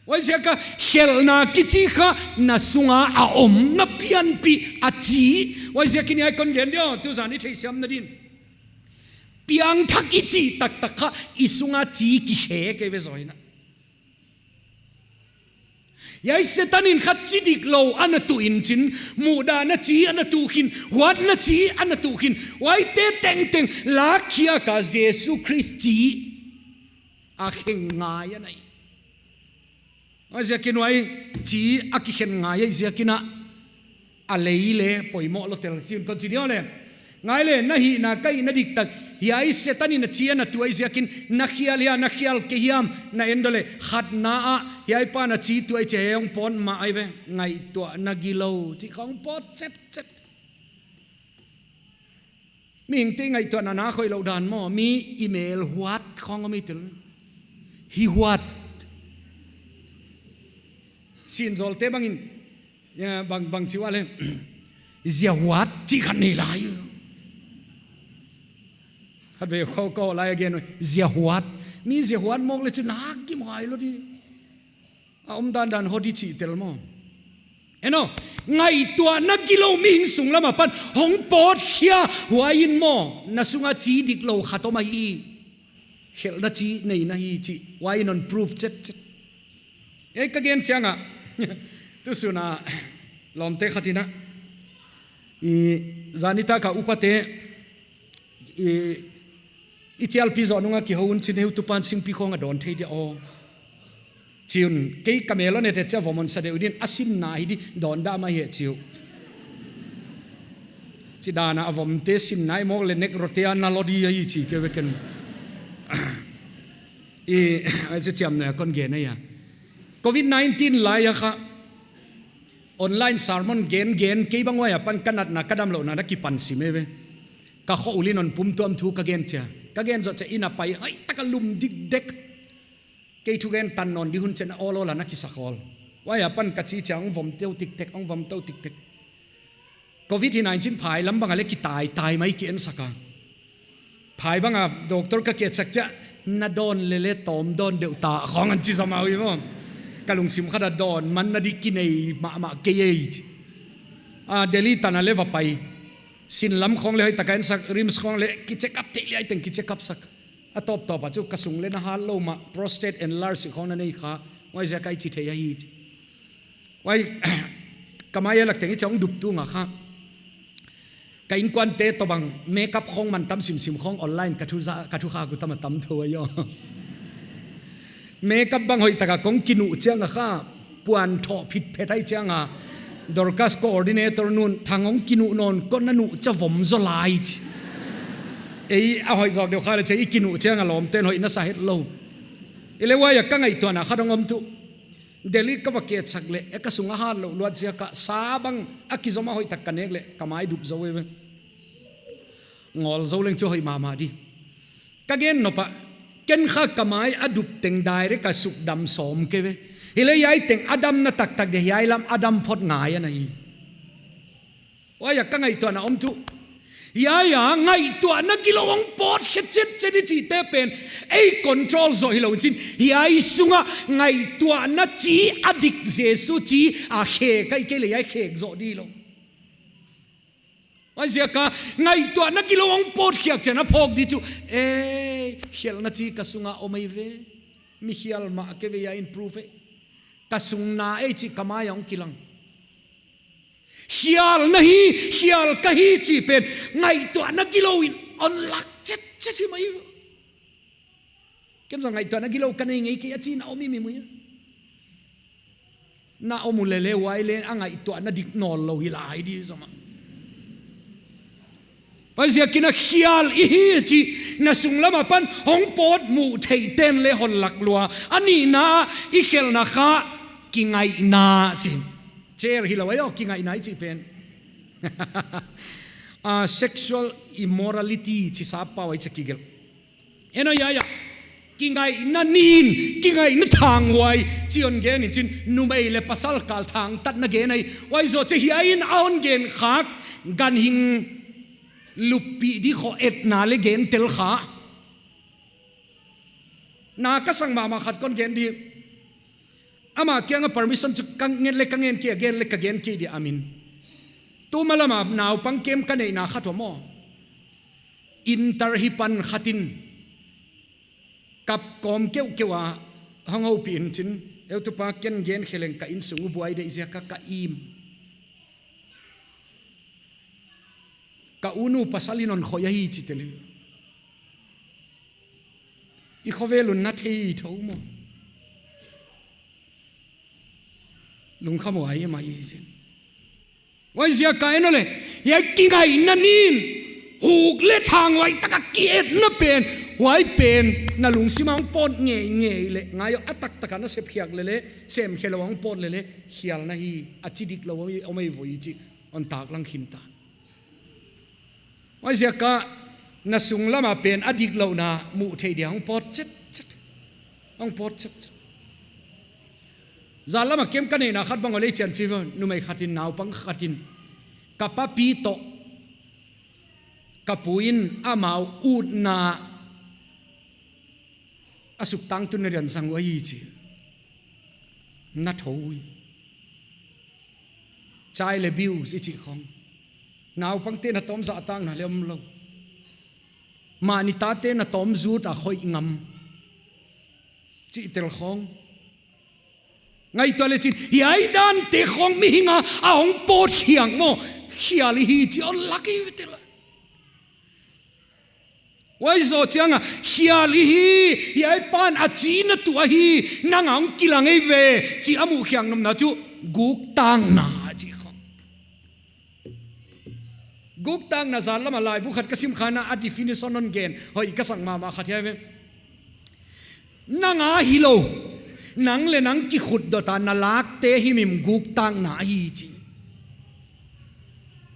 Huaiziak a khelhna kichi kha na sung a a om, na pianpih a chi. Huaiziakin hiai kon gen dia, tuzan i theihsiamna din. Piangthak i chih taktak kha i sung a chi kikhe kei ve zaw in a. Hiai Setan in khat chi diklou ana tuh in chin, muhdahna chi ana tuh khin, huatna chi ana tuh khin, huaite tengteng lakkhiak a Jesu Khrist chi a khen ngai ana hi. Huaiziakin huai chi a kikhen ngai ahihziakin a, a lei leh poimoh lou tel chin kon chi diam leh. Ngai leh, na hihna ka hihna diktak, hiai Setan in a chi ana tuh ahihziakin, na khial hia, na khial kei hiam, na en dou leh, khatna ah, hiai pa'n a chi tuh ahi chi, hong pawt mah ahi ve, ngaihtuahna gilou, chi khong pawt chetchet. Mihingte ngaihtuahna na khoih louh dan maw, mi email huat khong om i tel. Hi huat. Sinzawlte bangin, ya, bang, bang chi ua leh. Zia huat chi khat nei lai. Khatvei khou kou lai again, zia huat. Mi zia huat mawk leh chu na gim huai lou di. A om dandan hou di chih tel maw. Eno, ngaihtuahna gilou mihing sung lam apan hong pawt khia, huai in maw, na sunga chi diklou khat om ahi. Khelhna chi neihna hi chih, huai in hon prove chetchet. Ei ka gen chiang a, tu sun a, lawmte khat in a, i, zan nitak a upate, i, i chialpi zoh nung a kihou un chin, heutupa'n singpi khong a dawn thei dia aw. Chi un, kei ka mel hon et e chia, vom hon sa deuh ding, a sinna hi di, dawn dah mai hi chi uh. Chi dan a a vomte sinna hi mawk leh nek rote a na lou di ahi chi kei ve ken. I, a chi chiamna kon gen ahi a. Covid nineteen lai a kha, online sermon gen gen, kei bang huai apan ka natna ka damlouhna na kipan sim e ve. Ka khoul in hon pumtuam thu ka gen chia. Ka gen zoh chia inn a pai, hoihtak a lum dikdek. Kei thugen tan nawn di hun chia na awl awl a na kisa khol. Huai apan ka chi chia hong vom tou tiktek, hong vom tou tiktek. Covid hi nai chin phai lam bang a leh kitai tai mai ki en sak a. Phai bang a doctor ka kiat sak chia, na dawn leh leh tawm dawn deuh ta, khong an chi zom a ui maw. Ka lungsim khat a dawn, man na di kinei mahmah kei ei chi. A, Delhi tan a leh va pai. Sin lam khong leh hoihtak a en sak, RIMS khong leh ki check up theih leh ai teng ki check up sak. A tawptawp a chu ka sung leh na hat lou mah, prostate enlarge khong na nei kha, huaiziak a i chi thei ahi chi. Huai, ka mai a lak teng i chong dup tung a kha. Ka innkuante toh bang, makeup khong man tam simsim khong online ka thu za, ka thu kha ku tam a tam thou a yo. Makeup bang hoihtak a kong kinuh chiang a kha, puan thoh phitphet ai chiang a. Dorcas coordinator nu'n, Thang hong kinuh nawn, kon na nuh chia vom zaw lai chi. Ei, a hoih zawk deuh kha leh chia, i kinuh chiang a lawmte'n hoih na sa het lou. I leh huai a ka ngaihtuahna khat hong om tuh. Delhi ka va kiat sak leh, e ka sung a hat lou luat ziak a sa bang a kizom a hoihtak ka nek leh, ka mai dup zou e ve. Ngol zou leng chu hoih mahmah di. Ka gen nop a, ken kha ka mai a dup teng direct a suk dam sawm kei ve. Hi leh hiai teng a damna taktak di hiai lam a dam phot ngai ana hi. Huai a ka ngaihtuahna om tuh. Hiai a ngaihtuahna gilou hong pawt khe chetchet di chihte pen. Ei control zoh hilou in chin. Hiai sung a ngaihtuahna chi a dik Jesu chi a khek ai kei leh hiai khek zoh di lou. Huaiziak a ngaihtuahna gilou hong pawt khiak chiang a phawk di chu. Ei, khialna chi ka sung a om ei ve. Mi khial mah kei ve hiai in prove e. Ka sung na ei chi ka mai a hong kilang. Khial na hi, khial ka hi chih pen, ngaihtuahna gilou in hon lak chetchet hi mai. Ken zong ngaihtuahna gilou ka nei ngei kei a chi na om i mi mui a. Na om u leh leh huai leh a ngaihtuahna dik nawn lou hi lai di zong a. Huaiziak in a khial i hi chi na sung lam apan hong pawt muh theih ten leh hon lak lua. A nihna i khelhna kha kingaihna chi. Chair hilou a yo kingaihna i chih pen. A, sexual immorality chi sap pau ai chia kigelh. Eno hiai a. Kingaihna nin, kingaihna thanghuai. Chi hon gen in chin numei leh pasal kal thangtatna gen ai. Huai zoh chia hiai in a hon gen khak ganhing luppih di khong etna leh gen tel kha. Na ka sang mahmah khat kon gen di. Ama kiang a permission chu ka ngen leh ka ngen kei, gen leh ka gen kei di a min. Tuma lam a naupang kem ka neihna khat uh maw. Inter hi pan khat in. Kap kawm keuhkeuh a hong houpih in chin. Heutupa ken gen kheleng ka innsung uh buai deih ziak a ka im. Ka unu pasal in hon khoih ahi chi tel hi. I khovel un na thei thou maw? Lungkham huai em ahi zin. Huaiziak a en aw le, hiai kingaihna nin, huk le thang huai taka ki-etna pen, huai pen, na lungsim a hong pawt ngeingei le, ngai aw, a taktak a na sep khiak lele, sem khe lou a hong pawt lele, khial na hi, a chi dik lou om ei, om ei voi chi, hon taklang khin ta. Huaiziak a na sung lam a pen a dik louhna muh theih dia hong pawt chetchet. Hong pawt chetchet. Zan lam a kem ka neihna khat bang aw lei chian chi ve, numei khat in, naupang khat in, ka papi toh ka pu in amau utna a suktang tun na rian sang uh ahi chi. Na thou ui. Child abuse i chih khong. Naupangte na tawm zahtakna le om lou. Mahni tate na tawm zut a khoih ngam. Chih tel khong. Ngaihtuah le chin, hiai dante khong mihing a, a hong pawt khiak maw. Khial i hi chi hon lak hi ve tel a. Huai zoh chiang a, khial i hi, hiai pan a china tuh ahi, nang a hong kilang ei ve, chi a muh khiak nopna chu, guktakna chi khong. Guktakna zan lam a laibu khat ka sim kha a, a definition hon gen, hoih ka sak mahmah khat hiai ve. Nang a hilou, nang le nang kikhut dot a na lakte himhim guktakna ahi chi.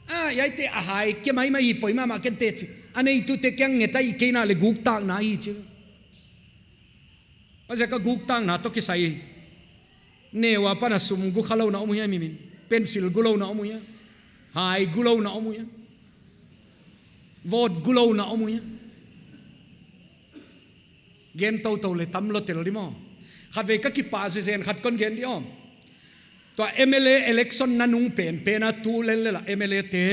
A, hiaite a hai kia maimai hi, poi mahmah ken te chi. A neitute kiang nget a i keina le guktakna ahi chi. Huaiziak a guktakna toh kisai. Neu a pan a sum gu kha louhna om uh hia mimin. Pencil gu louhna om uh hia. Hai gu louhna om uh hia. Vote gu louhna om uh hia. Gen toutou le tam lou tel di maw. Khatvei ka kipah zezen khat kon gen di om. Tua M L A election na nung penpen a tu lel lel a M L A te,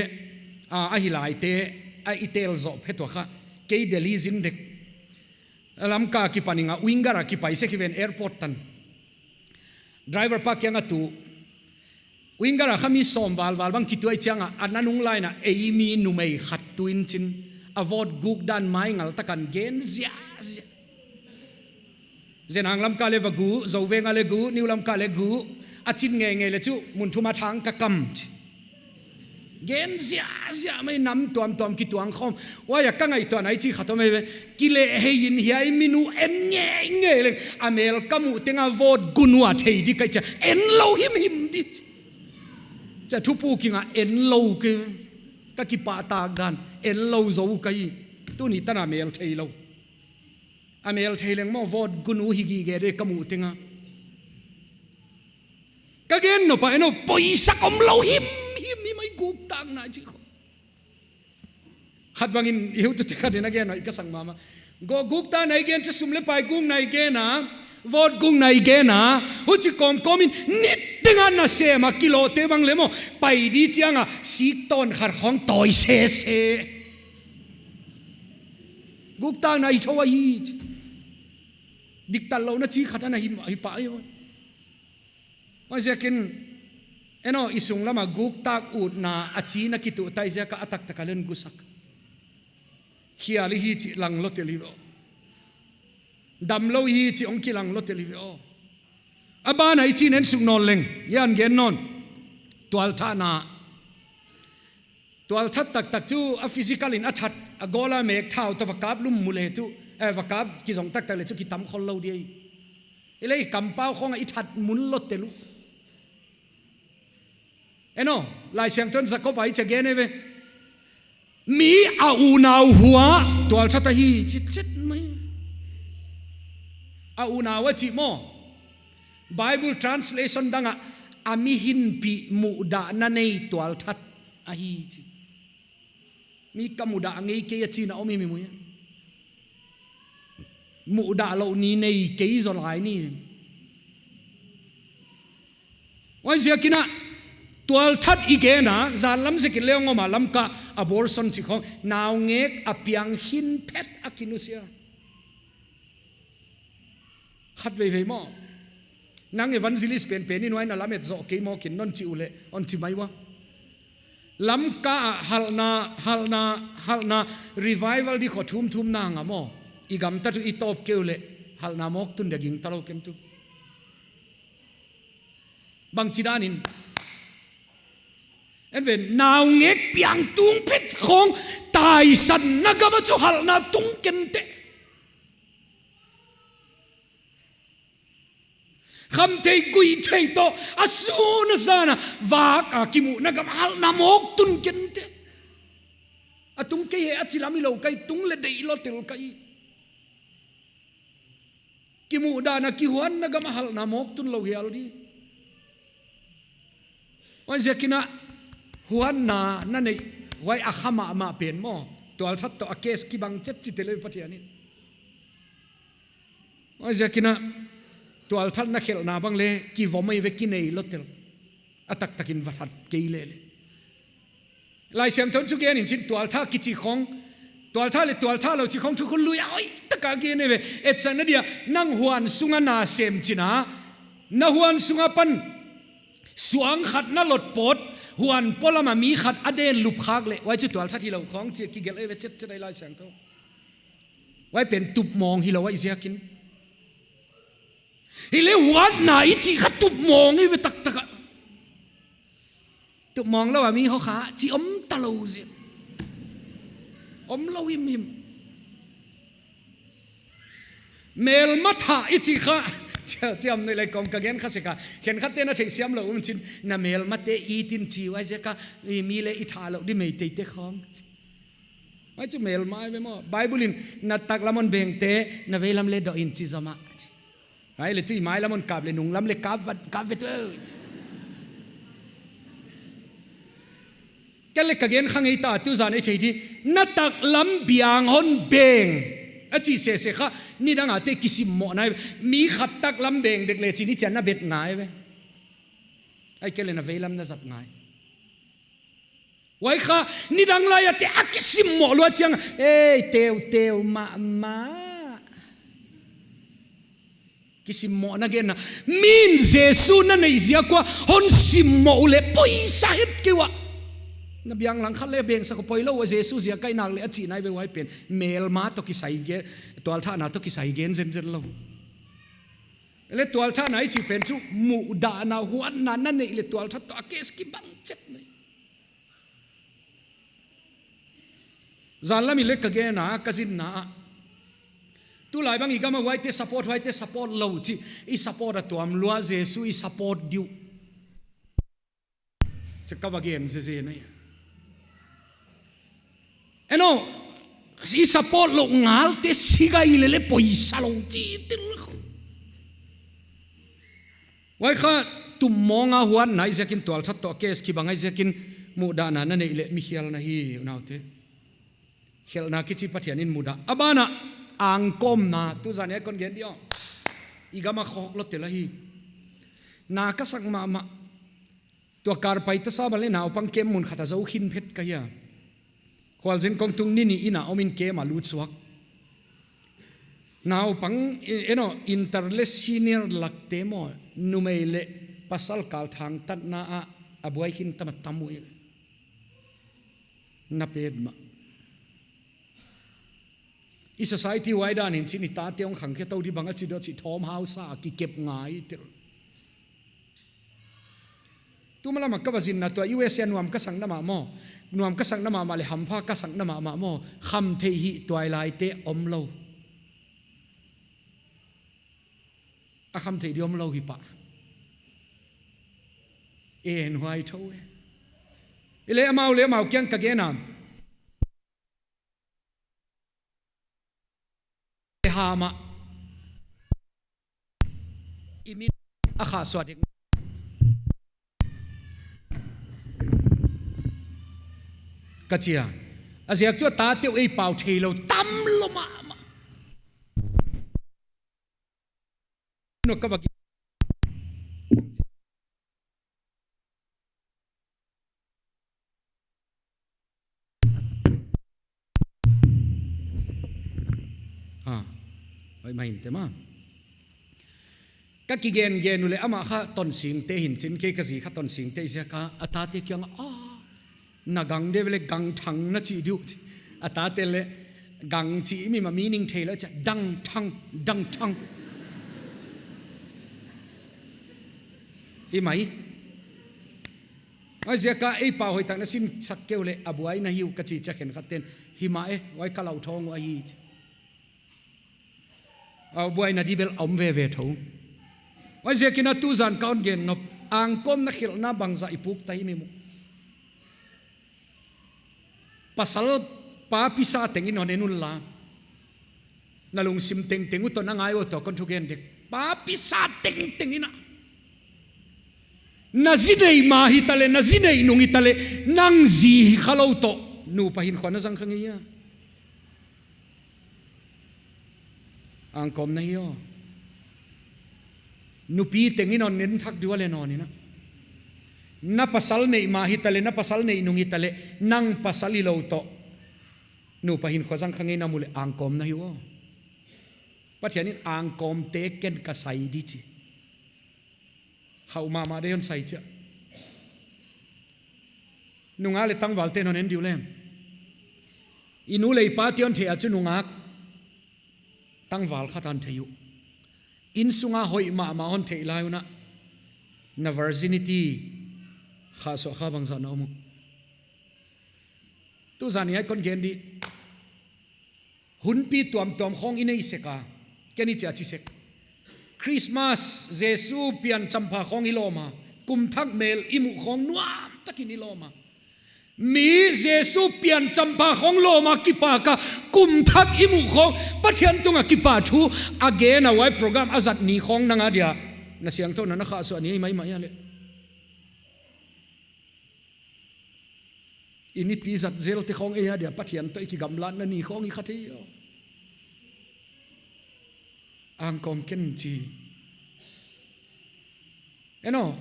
a, a hilaite, a i tel zoh phet ua kha. Kei Delhi zin dek. Lamka kipan ing a Winger a kipai sek hi ven airport tan. Driver pa kiang a tu. Winger a kha mi sawm valval bang kituai chiang a, a na nung line a ei mi numei khat tu in chin. A vote guk dan mai ngal takan gen ziahziah. Zen Ang Lamka le va gu, Zoveng a le gu, New Lamka le gu. A chin ngeingei le chu, mun thum a thang ka kam chi. Gen ziahziah mai nam tuamtuam kituang khawm. Huai a ka ngaihtuahna i chih khat om ei ve. Kilehhei in hiai mi nu en ngeingei leng. A mel ka muh teng a vote gu nua thei di ka hi chia. En lou himhim di. Chia thupu kiang a en lou kei. Ka kipahtak dan. En lou zou ka hi. Tuni tan a mel thei lou. A mel thei leng maw vote gu nu hi gige de ka muh teng a. Ka gen nop a en aw poisa om lou himhim hi mai guktakna chi khong. Khat bangin i heutute khat in a gen aw i ka sak mahmah. Go guktakna i gen chia sum le pai gukna i gen a. Vote gukna i gen a. Huchi kawmkawm in niteng a na sem a kilohte bang le maw. Pai di chiang a sik tawn khat khong tawi sese. Guktakna i thou ahi. Diktat louhna chi khat ana hi, hi pah ahi. Huaiziakin, en aw, i sung lam a guktak utna a china kituh tai ziak a a taktak a leng gusak. Khial i hi chih lang lou tel hi ve aw. Damlou i hi chih hong kilang lou tel hi ve aw. A ban a i chih en suk nawn leng, hiai gen nawn. Tualthahna. Tualthat taktak chu a physical in a that, a goal a mek thau toh va kap lum mu le chu, eh, va kap kizong taktak le chu kitam khol lou di ahi. Hileh i kampau khong a i that mun lou tel uh. En aw, Laisiangthou in Jakob a i chia gen ei ve. Mi a unau hua, tualthat ahi, chitchet mai. A unau a chih maw. Bible translation dang a, a mihinpih muhdahna nei tualthat ahi chi. Mi ka mudah ngei kei a chihna om himhim uh hia. Muhdah lou ni nei kei zaw lai ni. Huaiziakin a, tualthat i gen a, zan lam zek in leng om a Lamka abortion chih khong, naungek a piang hin phet a kinusia. Khat veivei maw. Nang evangelist penpen in huai na lamet zoh kei mawk in non chi uleh, hon chi mai ua. Lamka ah halhna, halhna, halhna, revival di khua thumthum na nga maw. I gamtat uh i tawp kei uleh, halhna mawk tun dia gingta lou ken tu. Bangchidan in. En ve, naungek piang tung phet khong, taisan na gam ah chu halhna tung ken te. Khamtheih guihtheih toh, a sun a zan a, vak a kimuhna gam ah halhna mawk tun ken te. A tung kei hi a chi lam i lou kai, tung leh deih lou tel kai. Kimuhdan a kihuanna gam ah halhna mawk tun lou hial di. Huaiziakin a huanna na neih, huai a kha mahmah pen maw. Tualthat toh a case kibang chet chi tel e Pathian in. Huaiziakin a tualthat na khelhna bang leh, kivom mai ve kinei lou tel. A taktak in va that kei leh leh. Laisiangthou chu gen in chin tualtha kichi khong. Tualtha leh tualtha lou chi khong thukhun lui a hoihtak a gen e ve. Etsakna dia nang huan sung a na sem chin a. Na huan sung apan suang khat na lot pawt. Huan polam a mi khat a den lup khak leh. Huai chu tualthat hilou khong chi kigelh e ve chet chet a i Laisiangthou. Huai pen tupmawng hilou huaiziakin. Hileh huanna i chih kha tupmawng i ve taktak a. Tupmawng lou a mi hawkha chi om ta lou zel. Om lou himhim. Melma thah i chih kha. Chia, chiam nei lai kawm ka gen kha sek a. Khenkhat te'n a theihsiam lou um chin. Na melmate i tin chi huaiziak a. Mi, mi leh i thah lou di Meiteite khong. Huai chu melma e ve maw. Bible in na taklam hon beng te, na veilam leh doh in chi zom a. Huai leh chu i mailam hon kap leh nunglam leh kap vat, kap vet. Kei leh ka gen kha ngei ta, tuzan ei thei di. Na taklam biang hon beng. A chi sese kha, nidang a te kisimmoh nai. Mi khat taklam beng dek leh chin i chian na bet ngai ve. Ahihkeileh na veilam na zat ngai. Huai kha, nidang lai a te a kisimmoh lua chiang, ei, teuteu mahmah. Kisimmohna genna. Min Jesu na neih ziak ua, hon simmoh uleh poisa het kei ua. Na biang lang khat leh bengsak uh poi lou ua Jesu ziak a i nak leh a chih nai ve huai pen. Melma toh kisai gen, tualthahna toh kisai gen zenzen lou. Leh tualthahna i chih pen chu, muhdahna huanna na neih leh tualthat toh a case kibang chet nei. Zanlam i leh ka gen a, ka zinna a. Tulai bang i gam a huaite support, huaite support lou chi. I support a tuam lua Jesu i support diu. Chi ka va gen zeze nei. Eno, i support lou ngalte si gai leh leh poisa lou chi tel. Huai kha tupmawng a huanna i ziakin tualthat toh case kibang i ziakin muhdahna na neih leh mi khial na hi unaute. Khelhna kichi Pathian in mudah. A ban ah angkawmna tuzan a kon gen di aw. I gam a khawk lou tel ahi. Na ka sak mahmah. Tua kar pai ta sa ban leh naupang camp mun khat a zou khin phet ka hia. Khualzin kong tung ni nih in a om in camp a lut suak. Naupang, e-, eno, inter leh senior lak te maw, numei leh pasal kal thangtatna a, a buai khin tam a tam uh. Na pet mah. I society huai dan in chin i tate hong khangkhe tou di bang a chi doh chi thawm hausa a kikep ngai tel. Tuma lam a ka va zinna tua U S A nuam ka sakna mahmah. Nuam ka sakna mahmah leh hampha ka sakna mahmah maw. Khamtheih hih tuailaite om lou. A khamtheih di om lou hi pah. En huai thou e. I leh amau leh amau kiang ka gen a. Hama. I min a kha suah dek. Ka chi a. A ziak chu a tate uh ei pau thei lou tam lou mahmah. No ka va ki- Ah, oi, mai inte ma. Ka kigen gen uleh amah kha Tonsingte hi'n chin, kei ka zi kha Tonsingte ziak a, a tate kiang ah, "Ah, na gang deuh leh Gangthang na chi diu," chi. A tate leh gang chi mi ma meaning thei lou chia, "Dangthang, Dangthang." Hi mai. Huaiziak a ei pau hoihtak na sinsak kei uleh a buai na hi uh ka chi chia khenkhat ten, "Hi mah e, huai ka lau thawng uh ahi," chi. A buaina di bel om veve thou. Huaiziakin a tuzan ka hon gen nop, angkawmna khelhna bangzah i puk ta hi i mu. Pasal pa pisa teng in hon en unla, na lungsim tengteng uh toh na ngai uh toh kon thugen dek. Pa pisa tengteng in a, na zi nei ma hitaleh, na zi nei nung hitaleh, nang zi hi kha lou toh nupa hinkhua na zang kha ngei a. Angkawmna hi aw. Nupi teng in hon en thak diu a leh nawn in a, na pasal nei ma hitaleh, na pasal nei nung hitaleh, nang pasal hilou toh nupa hinkhua zang kha ngei na mu leh angkawmna hi aw. Pathian in angkawmte ken ka sai di chi. Khauh mahmah deuh hon sai chia. Nungak leh tangvalte hon en diu leh, i nu leh i pate hon thei a chu nungak tangval khat hon thei uh. Innsung a hoih mahmah hon theih lai un a, na virginity khahsuah kha bangzah na om uh. Tuzan hiai kon gen di. Hunpi tuamtuam khawng i nei sek a, ken i chia chi sek. Christmas, Jesu pian champha khawng i lawm a, kum thak mel i muh khawng nuam takin i lawm a. Mi Jesu pian champha khawng lawm a kipak a, kum thak i muh khawng, Pathian tung a kipahthu a gen a, huai program a zat ni khawng nang a dia na siangthou na na khahsuah ni maimah hia leh. I nipi zat zel te khawng ei a dia Pathian toh i kigamlatna ni khawng i kha thei aw. Angkawm ken chi. En aw,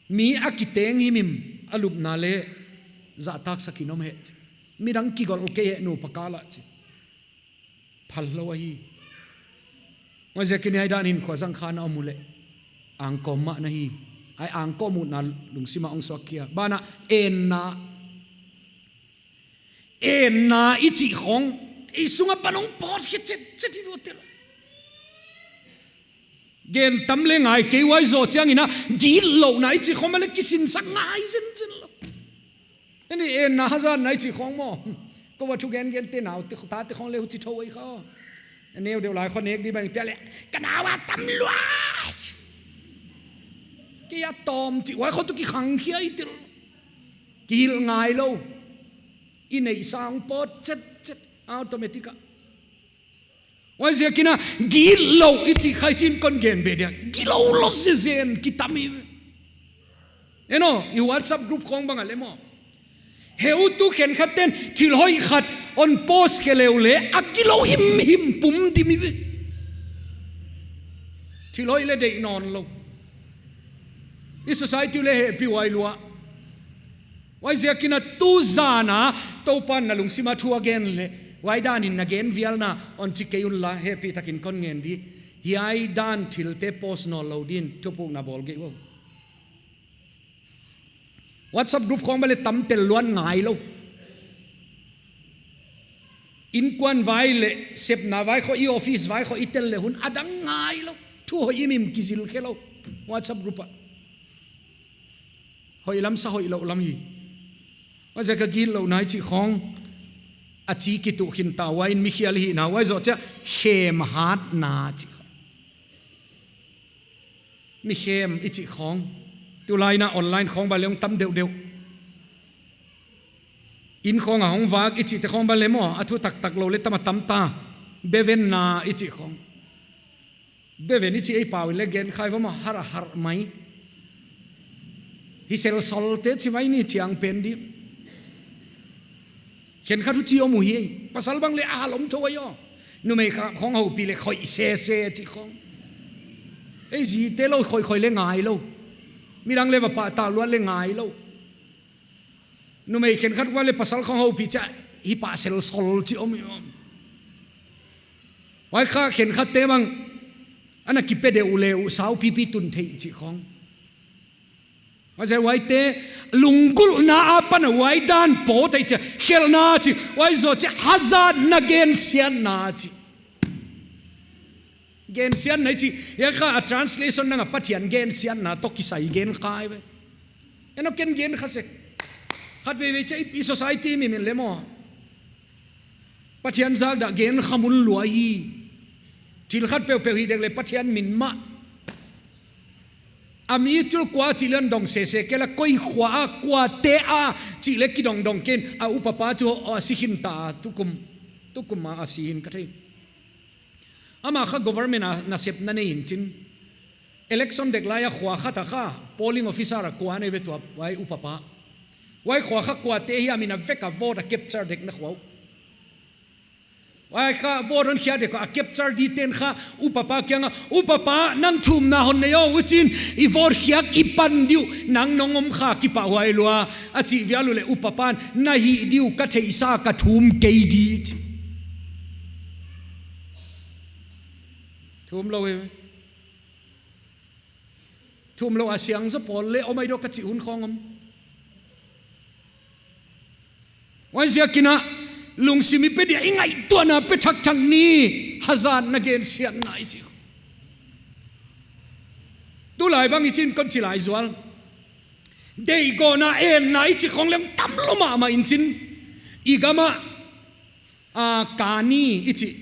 mi a kiteng himhim a lupna leh zahtaksak in om hen. Midang kigol kei hen nupa kal ah chi. Phal lou ahi. Huaiziakin hiai dan hinkhua zang kha na om uleh, angkawm mah na hi. Hiai angkawm utna lungsim ah hong suak khia. Banah enna. Enna i chih khawng, i sung apan hong pawt khe chetchet hi lou tel. Gen tam leh ngai kei, huai zoh chiangin a gitlouhna i chih khawng mah leh kisinsak ngai zenzen lou. Eni, enna hazatna i chih khawng maw. Kou a thugen gente naute, tate khawng leh huchi thou ei kha. Neu deuh lai khawng nek di bang pia leh, ka nau a tam lua. Kei a tawm chih, huai khawng toh kikhang khia i tel. Kihilh ngai lou. I neihsa hong pawt chetchet, automatic a. Huaiziakin a, gitlou i chih kha i chin kon gen beh dia. Gitlou lou zenzen kitam hi. En aw, i WhatsApp group khawng bang a leh maw. Heutu khenkhat ten thil hoih khat hon post khe uleh, a gilou himhim pum dim hi ve. Thil hoih leh deih nawn lou. I society leh hehpihhuai lua. Huaiziakin a tuzan a, Toupan na lungsim a thu a gen leh, huai danin na gen vialna, hon chi kei unla, hehpihtakin kon ngen di. Hiai dan thilte post nawn lou din, thupukna bawl gei uh. WhatsApp group khawng mah leh tam tel luat ngai lou. Innkuan vai leh, sepna vai khawng, i office vai khawng, i tel leh hun a dang ngai lou. Thu hoih himhim kizil khe lou. WhatsApp group ah. Hoih lam sa hoih lou lam hi. Huaiziak a gitlouhna i chih khawng. A chi kituh khin ta, huai in mi khial hihna, huai zoh chiah khemhatna chih khawng. Mi khem i chih khawng. Tulai in a online khawng bang leng tam deuhdeuh. Inn khawng a hong vak i chihte khawng bang leng maw, a thu taktak lou leh tam a tam ta. Bevenna i chih khawng. Beven i chih ei pau in leng gen kha i va maw, har a har mai. Hi selsolte chi mai ni chiang pen di. Khenkhat huchi om uh hi. Pasal bang leh a hal om thou ahi aw. Numei kha khawng houpih leh khoih sese chih khawng. Ei zite lou khoih khoih leh ngai lou. Midang leh va pahtak luat leh ngai lou. Numei khenkhat va leh pasal khawng houpih chiah hi pah selsol chih om hi aw. Huai kha khenkhatte bang Ana kipe deuh uleh uh saupipi tun thei chih khong. Huaiziak huaite lunggulhna apan a huai dan pawt ei chia, khelhna chih, huai zoh chia hazatna gensiatna chih. Gensiatna i chih, hiai kha a translation nang a Pathian gensiatna toh kisai gen kha ve. En aw ken gen kha sek. Khatveivei chia i society mi min le maw. Pathian zak dah gen kha mun lua hi. Thil khat peuhpeuh hih dek leh Pathian min mah. A mi chu kua chih leh dong sese kei la koi khua a kuate a chih leh kidongdong kei in a upapa chu a si khin ta tukum. Tukum a a si khin ka thei. Amah kha government a nasepna nei in chin. Election dek lai a khua khat a kha polling officer a kua nei ve tua huai upapa. Huai khua kha kuate hiam in a vek a vote a capture dekna khua uh. Huai kha vote hon khia dek a capture di ten kha upapa kiang a, "Upapa, nang thumna hon nei aw," uh chin, "I vote khiak i pan di uh, nang nong om kha kipahhuai lua," a chih vial uleh upapa'n, "Na hih di uh ka theihsa, ka thum kei di," chi. Thum lou hi. Thum lou a siang zaw pawl leh om ai diam ka chih hun khong om. Huaiziakin a lungsim i pe dia i ngaihtuahna pe thakthak ni, hazatna gensiatna i chih. Tulai bang i chin kon chi lai zual. Deihgawhna enna i chih khong leng tam lou mahmah in chin. I gam a, a, kani i chih.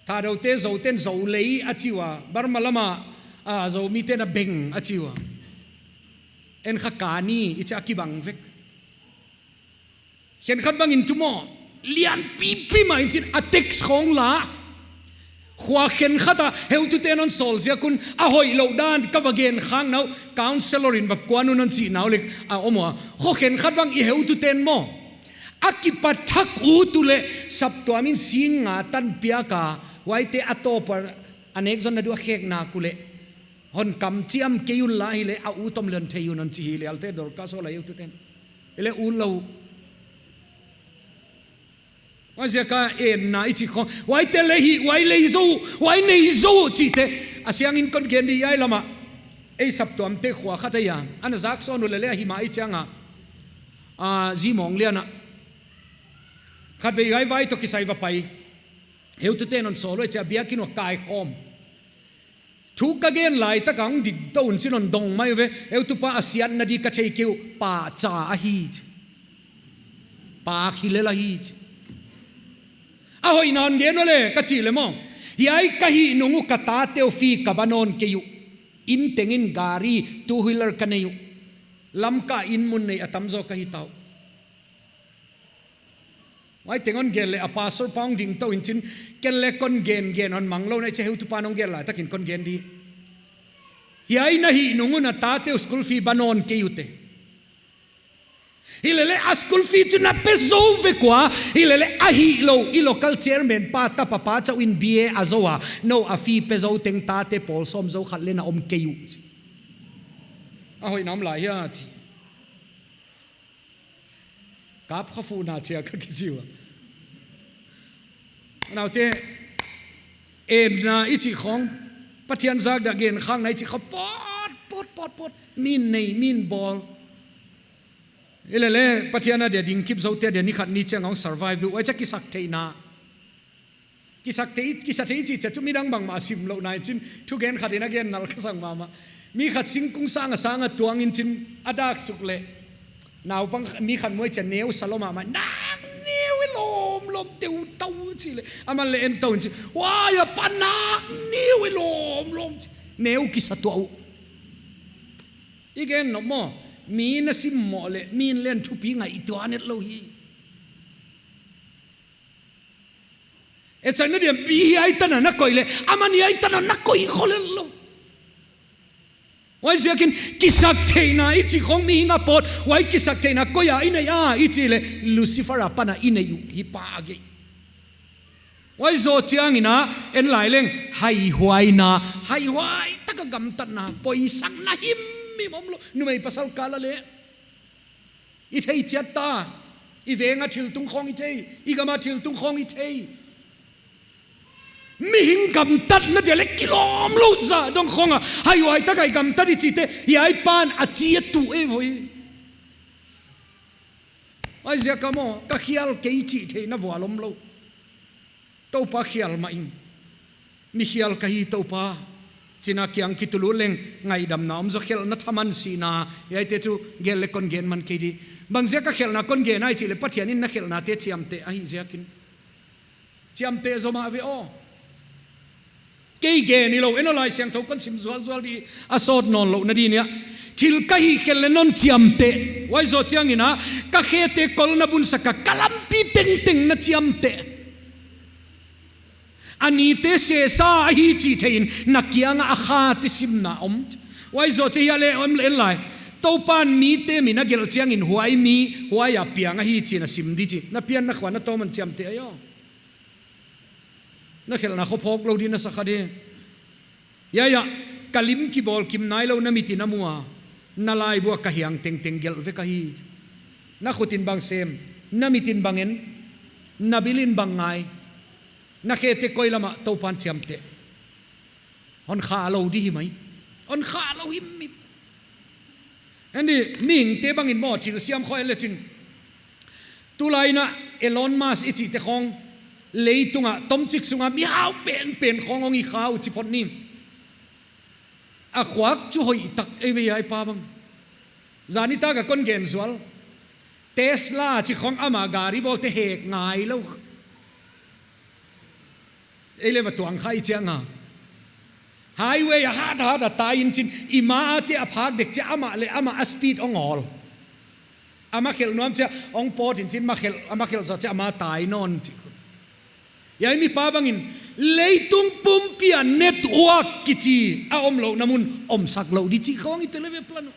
Thadote Zoten Zolei a chi ua, Burma lam a, a, Zomite'n a beng a chi ua. En kha kani i chih a kibang vek. Khenkhat bang in tu maw, lianpipi mah in chin a tax khong la. Khua khenkhat a heutute'n hon sawl ziak un a hoihlou dan ka va gen khak nau, counsellor in va kuan un hon chih nau leng a om ua. Khua khenkhat bang i heutute'n maw, a kipat thak ut uleh saptuam in sing nga tan piak a, huaite a tawp a a nek zonna di uh a khek nak uleh hon kamchiam kei un la hileh a u tom leh hon thei un hon chi hi leh alte Dorcas aw la heutute'n. Hileh ut lou. Huaiziak a enna i chih khong. Huaite leh hi, huai lei zou, huai nei zou chihte. A siang in kon gen di hiai lam a. Ei saptuamte khua khat ahi a. Ana zak sawn uleh leh a hi mah i chiang a. A, Zimawng Lian a. Khatvei huai vai toh kisai va pai. Heutute'n hon sawl uh chia biakin ua kai khawm. Thu ka gen lai tak a hong ding tou un chin hon dong mai ve, heutupa a siatna di ka thei kei uh, pa cha ahi. Pa hi lel ahi. A hoihna hon gen uleh ka chih leh maw. Hiai ka hih nung uh ka tate uh fee ka ba nawn kei uh. Inn teng in gari, two wheeler ka nei uh. Lamka inn mun nei a tamzaw ka hi ta uh. Huai teng hon gen leh a pastor pa hong ding tou in chin, ken leh kon gen gen hon mang lou na i chih heutupa'n hong gen lai takin kon gen di. Hiai na hih nung un na tate uh school fee ba nawn kei uh te. Hilele a school fee chu na pe zou vek ua, hilele a hihlou i local chairman pa tapa pa chauh in B A a zou a, nou a fee pe zou teng tate pawl sawm zou khat leh na om kei uh. A hoih nam lai hia chi. Kap kha fu na chia ka kichi ua. Naute, enna i chih khong, Pathian zak dah gen khakna i chih khong, pot, pot, pot, pot, min nei, min bawl. Hilele, Pathian a dia ding kip zoute dia ni khat ni chiang hong survive di uh, huai chia kisaktheihna. Kisakthei, kisathei chih chia chu midang bangmah a sim lou na in chin, thugen khat in a gen nal ka sak mahmah. Mi khat singkung sang a sang a tuang in chin a dak suk leh. Naupang mi khat muh chia neu sa lou mahmah. Nak neu i lawmlawm teu tou chi leh. Aman leh en tou in chin. Huai a pa nak neu i lawmlawm chi. Neu kisa tuah uh. I gen nop maw. Mi na sim moh leh, min leng thupi ngaihtuah netlou hi. Etsakna dia mi hiai tan a na koih leh, aman hiai tan a na koih khollou. Huaiziakin kisaktheihna i chih khong mihing a pawt, huai kisaktheihna koi a i nei a i chih leh, Lucifer apan a i nei uh, hi pa a gei. Huai zoh chiangin a, en lai leng, haihuaina, haihuai taka gamtatna, poisakna himhim omlou, numei pasal kal a leh. I thei chiat ta, i veng a thil tung khong i thei, i gam a thil tung khong i thei. Mihing gamtatna dia leh kilawm lou zah dong khong a, huaihuai tak a i gamtat i chihte, hiai pa'n a chi a tuh e voi. Huaiziak a maw, ka khial kei chih theihna vual omlou. Toupa khial mah in. Mi khial ka hi Toupa. Chi'n a kiang kitulut leng ngaihdamna om zaw, khelhna thaman sihna. Hiaite chu gel leh kon gen man kei di. Bangziak a khelhna kon gen ai chih leh Pathian in na khelhnate chiamteh ahih ziakin. Chiamteh zaw mah ve aw. Kei gen hilou, en aw, Laisiangthou kon sim zualzual di, a sawt nawnlouhna di in a. Thil ka hihkhelh leh non chiamteh. Huai zoh chiangin a, ka khete kolna bunsak a, ka lampi tengteng na chiamteh. A nite sesa ahi chih theihin, na kiang a a khate simna om. Huai zoh chiah hiai leh om leh en lai. Toupa'n mite min a gelh chiangin huai mi, huai a piang ahi chi'n a sim di chi. Na pianna khua na tawm a chiamteh ahi aw. Na khelhna khop phawk lou di na sa kha di. Hiai ah, ka lim kibawl kim nailou na mit in a mu a. Na laibu a ka hiang tengteng gelh vek ahi. Na khut in bang sem, na mit in bang en, na bil in bang ngai. Na khete koi lam ah Toupa'n chiamteh. Hon kha lou di hi mai. Hon kha lou himhim. Ahi, mihingte bangin maw thil siam khong leh chin. Tulai in a Elon Musk i chihte khong. Leitung a tomchik sung a mihau penpen khong hong hi kha uh chi phot ni. A khuak chu hoih tak ei ve hiai pa bang. Zan nitak a kon gen zual. Tesla chi khong ama gari bawlte hek ngailou. Ei leh va tuang kha i chiang a. Highway a hat hat a tai in chin, i ma a te a phak dek chiah amah leh amah a speed hong awl. Ama khelh nuam chiah hong pawt in chin, ma khelh, ama khelh zoh chiah ama tai nawn chi. Hiai mi pa bangin, leitung pumpi a network kichi a omlouhna mun omsak lou di chih khong i tel ve plan uh.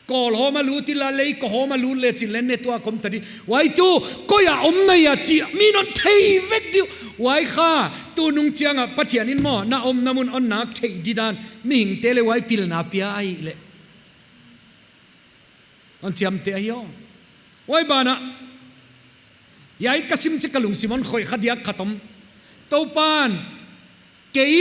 Kawlhawm a lut inla, lei kawhawm a lut leh chin leh network om ta di. Huai tuh, koi a om na hia chih, mi'n hon thei vek di uh. Huai kha, tunung chiang a Pathian in maw, na omna mun hon nak theih di dan, mihingte leh huai pilna pia ahi leh. Hon chiamteh ahi aw. Huai ban ah. Hiai ka sim chiah ka lungsim hon khoih kha diak khat om. Toupa'n. Kei,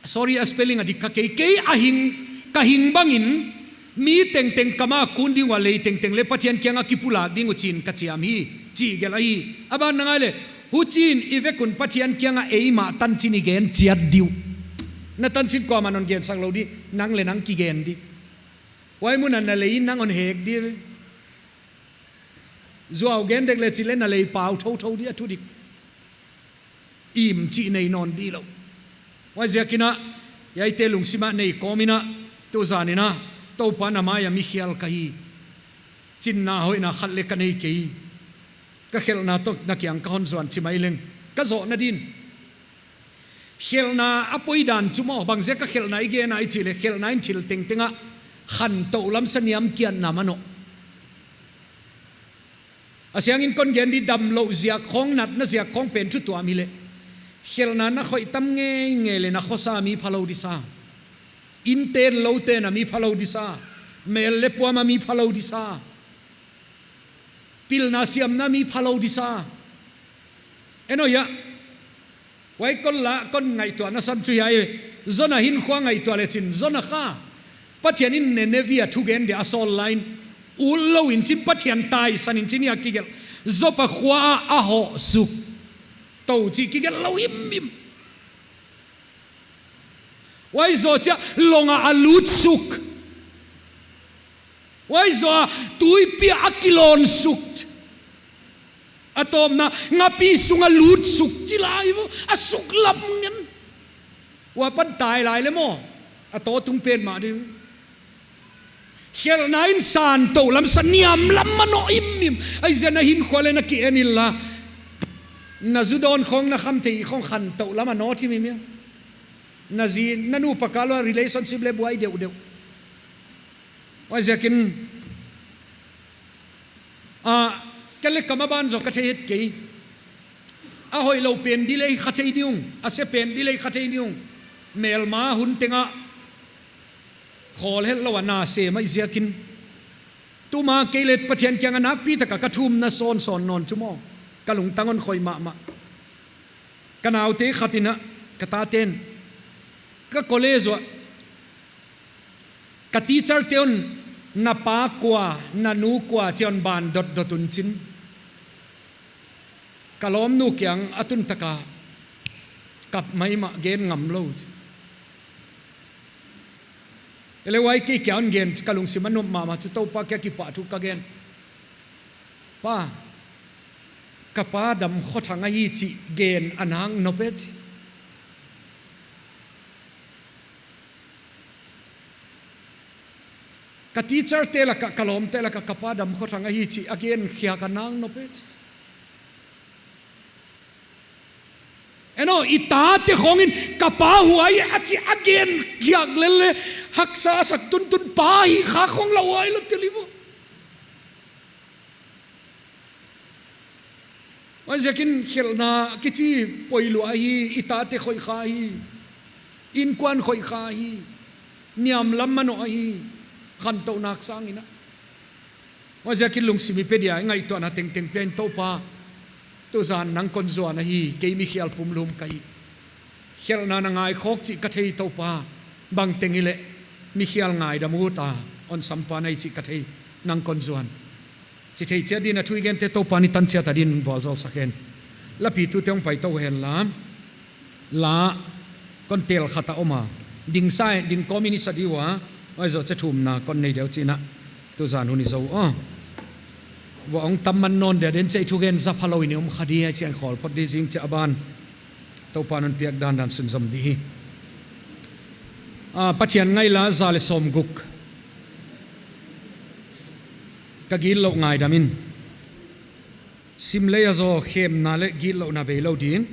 sorry a spelling a dik kha kei, kei a hing, ka hing bangin, mi tengteng kam a kun ding ua lei tengteng leh Pathian kiang a kipulak ding uh chi'n ka chiam hi, chih gelh ahi. A ban na ngai leh, huchiin i vek un Pathian kiang a eimah tanchin i gen chiat di uh. Na tanchin kuamah'n hon gensak lou di, nang leh nang kigen di. Huai mun a na lei nang hon hek di. Zuau gen dek leh chin leh na lei pau thouthou di a thudik. Im chih nei nawn di lou. Huaiziakin a, hiaite lungsim a nei kawm in a, tuzan in a, Toupa na mai a mi khial ka hi. Chinna hoihna khat leh ka nei kei. Ka khelhna toh na kiang ka hon zuan chi mai leng. Ka zohna din. Khelhna a poi dan chu maw, bangziak a khelhna i gen a i chih leh, khelhna in thil tengteng a, khantou lam sa niam kiatna mah aw. A siangin kon gen di damlouh ziak khong, natna ziak khong pen thu tuam hileh. Khelhna na khoih tam ngeingei leh na khosa mi phalou di sa. Innte'n loute'n a mi phalou di sa. Mel leh puam a mi phalou di sa. Pilna siamna mi phalou di sa. En aw hia. Huai kon la, kon ngaihtuahna san chu hiai. Jona hinkhua ngaihtuah leh chin. Jona kha. Pathian in Nineveh a thugen dia a sawl lai in. Utlou in chin Pathian taisan in chin hia kigelh. Joppa khua a a hoh suk. Tou chih kigelh lou himhim. Huai zoh chiah long a a lut suk. Huai zoh a tuipi a a kilawn suk. A tawpna ngapi sung a lut suk chi lai vo. A suk lam ngen. Huai pan tai lai leh maw. A tawtung pen mah di. Khelhna in san tou lam sa niam lam mah aw himhim. Huaiziakin na hinkhua leh na ki en inla. Na zu dawn khong na khamtheih khong khantou lam a nawn himhim hia. Na zi, na nupa kal ua relationship leh buai deuhdeuh. Huaiziakin, a, ka leh kam a ban zoh ka thei het kei. A hoihlou pen di leh kha thei di ung, a se pen di leh kha thei di ung. Melma hun teng a khawl hetlou a na se mai ziakin. Tuma kei leh Pathian kiang a nakpi tak a ka thumna sawnsawn nawn chu maw. Ka lungtang hon khoih mahmah. Ka naute khat in a, ka taten, ka college uah, ka teacher te un, "Na pa kua, na nu kua?" chi a hon ban dotdot un chin. Ka lawmnu kiang a tun tak a, kap maimah, gen ngam lou. Elewai kei kia hon gen, ka lungsim a nop mahmah chu Toupa kia kipahthu ka gen. "Pa, ka pa dam khawthang ahi chih gen a nang nop e," chi. Ka teacher te lak ah, ka lawmte lak ah, ka pa dam khawthang ahi chih a gen khiak a nang nop e, chi. Eno, i tate khong in, "Ka pa huai e," a chi a gen khiak lel le, haksa sak tuntun, pa hi kha khong la huai lou tel hi maw. Huaiziakin khelhna kichi poilua hi, i tate khoih kha hi, innkuan khoih kha hi, niamlam manoh ahi, khantouhna sang in a. Huaiziakin lungsim i pe dia, i ngaihtuahna tengteng pia in, Toupa, tuzan nang kon zuan ahi, kei mi khial pumlum ka hi. Khelhna na ngai khawk chih ka thei, Toupa, bangteng hileh mi khial ngaidam ut a, hon sampa na hi chih ka thei, nang kon zuan. Chi thei chiat dingin a thu i gente Toupa'n i tan chiat a dingin vualzawl sak hen. Lapitute hong pai tou hen la. La kon tel khat a om a. Ding sa, ding kawm in i sa di ua. Huai zoh chiah thumna kon nei deuh chi'n a. Tuzan hun i zou a. Vuah hong tam man nawn dia den chiah i thugen za phalou in i om kha di a, chiah khawl phot di zing chiah a ban. Toupa'n hon piak dandan sunzom di hi. Ah, Pathian ngaihla za leh sawmguk. Ka gitlouh ngaidam in. Sim lei a zaw khemna leh gitlouhna beilou dingin.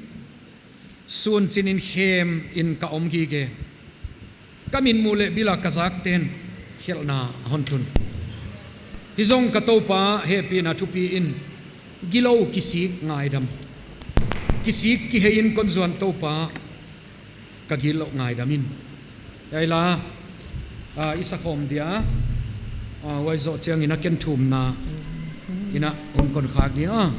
Sun chinin khem in ka om gige. Ka mitmuh leh bil a ka zakte'n khelhna a hon tun. Hi zong ka Toupa hehpihna thupi in gilou kisik ngaidam. Kisik kihei in kon zuan Toupa ka gitlouh ngaidam in. Hiai la, ah, i sa khawm dia, ah, huai zoh chiangin a ken thumna in a hong kon khak dia.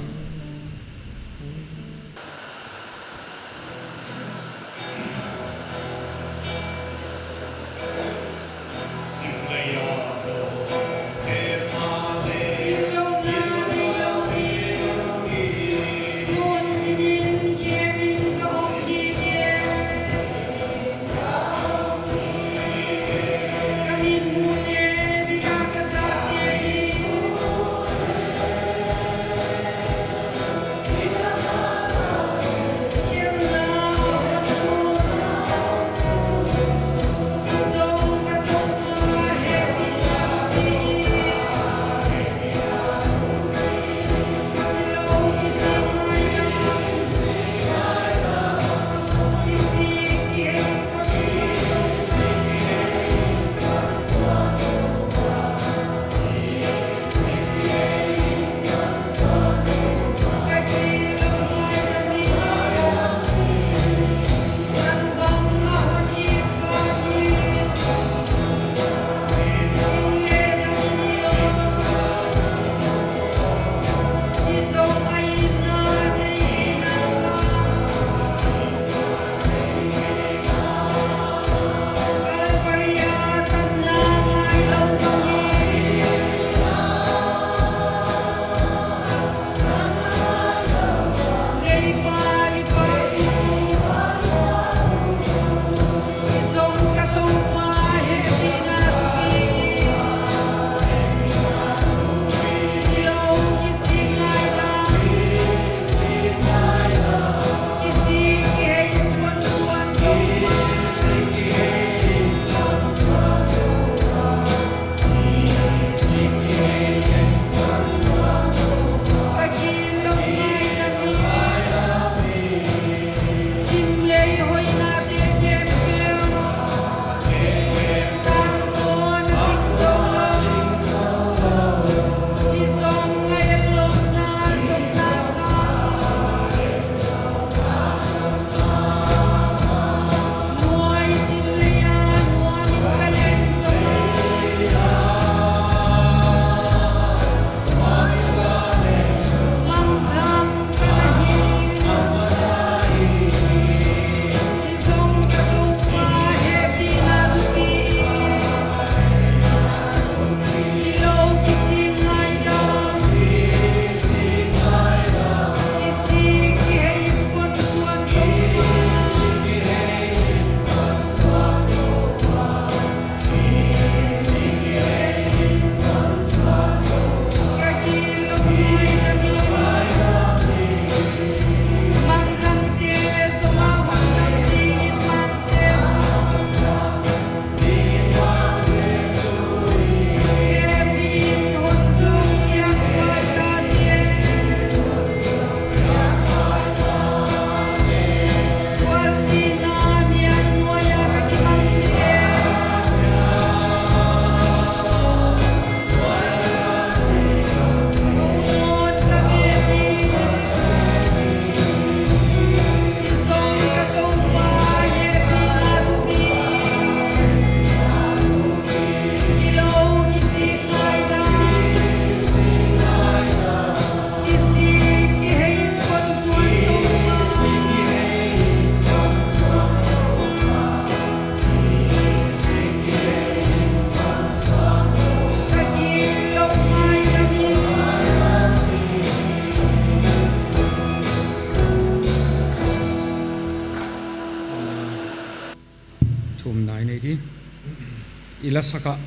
I la sak a,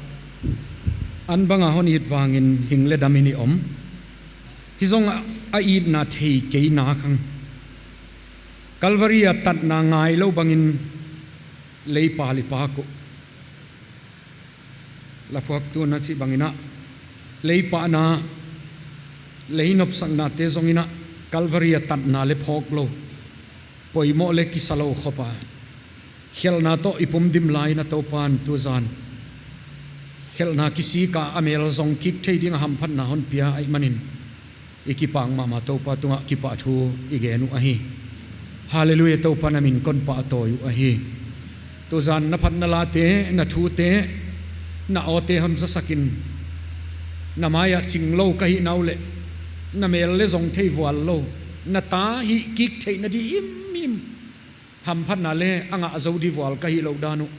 an bang a hon it vangin hing leh dam in i om. Hi zong a, a itna thei kei nak hang. Calvary a tatna ngai lou bangin lei pal i pak uh. La phuaktu na chih bangin a, lei pahna, lei nopsaknate zong in a, Calvary a tatna leh phawk lou, poimoh leh kisa lou khop a, khelhna toh i pum dim lai in a Toupa'n tuzan khelhna kisik a, a mel zong kik thei ding a hamphatna hon pia ahihmanin i kipak mahmah, Toupa tungah kipahthu i gen uh ahi. Hallelujah, Toupa na min kon pahtawi uh ahi. Tuzan na phatna late, na thute, na awte hon zasak in, na mai ah ching lou ka hih nau leh, na mel leh zong thei vual lou, na ta hih kik theihna di himhim hamphatna leh a ngah zou di vual ka hih louh dan uh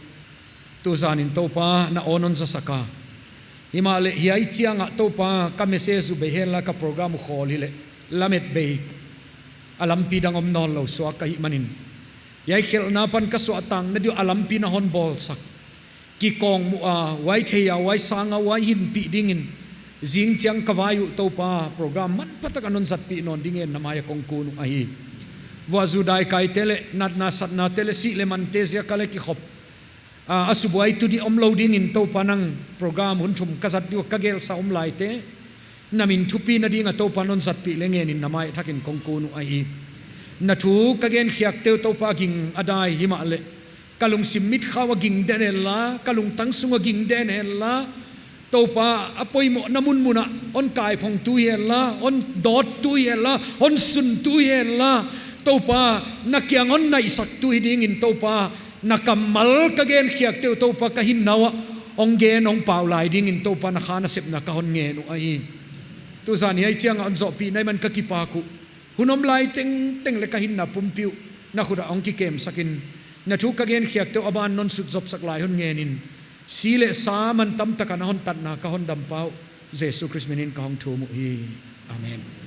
tuzan in Toupa na aw non zasak a. Himahleh hiai chiang ah Toupa ka message uh bei henla, ka program uh khawl hileh lamet bei, a lampi dang om nawn lou suak ka hihmanin, hiai khelhna pan ka suahtakna di uh a lampi na hon bawlsak. Kikawkmuh a, huai thei a, huai sang a, huai hinpih dingin zing chiang ka vai uh Toupa, program manpha tak a non zatpih nawn dingin na mai ah kong kun uh ahi. Vuahzu daikaite leh natna satnate leh sih leh mante ziak a leh kikhop a, a subuaitu di om lou dingin Toupa nang program hun thum ka zat di uh ka gelsa om laite, na min thupina ding a Toupa non zatpih leh ngenin na mai thak in kong kun uh ahi. Na thu ka genkhiakte uh Toupa ging a dai himahleh, ka lungsim mitkhau a ging den henla, ka lungtang sung a ging den henla, Toupa a poimohna munmun ah hon kaiphongtu hi henla, hon dawttu hi henla, hon suntu hi henla, Toupa na kiang hon naihsaktu hi dingin Toupa na kammal ka genkhiakte uh Toupa ka hinna uah hong gen hong pau lai dingin Toupa na kha nasepna ka hon ngen uh ahi. Tuzan hiai chiang a hon zohpih na hihman ka kipak uh. Hun om lai tengteng leh ka hinna pumpi uh na khut ah hong kikemsak in, na thu ka genkhiakte uh a ban non sutzopsak lai hon ngenin, si leh sa man tamtak a na hon tatna ka Hondampa uh Jesu Khrist minin ka hong thum uhi. Amen.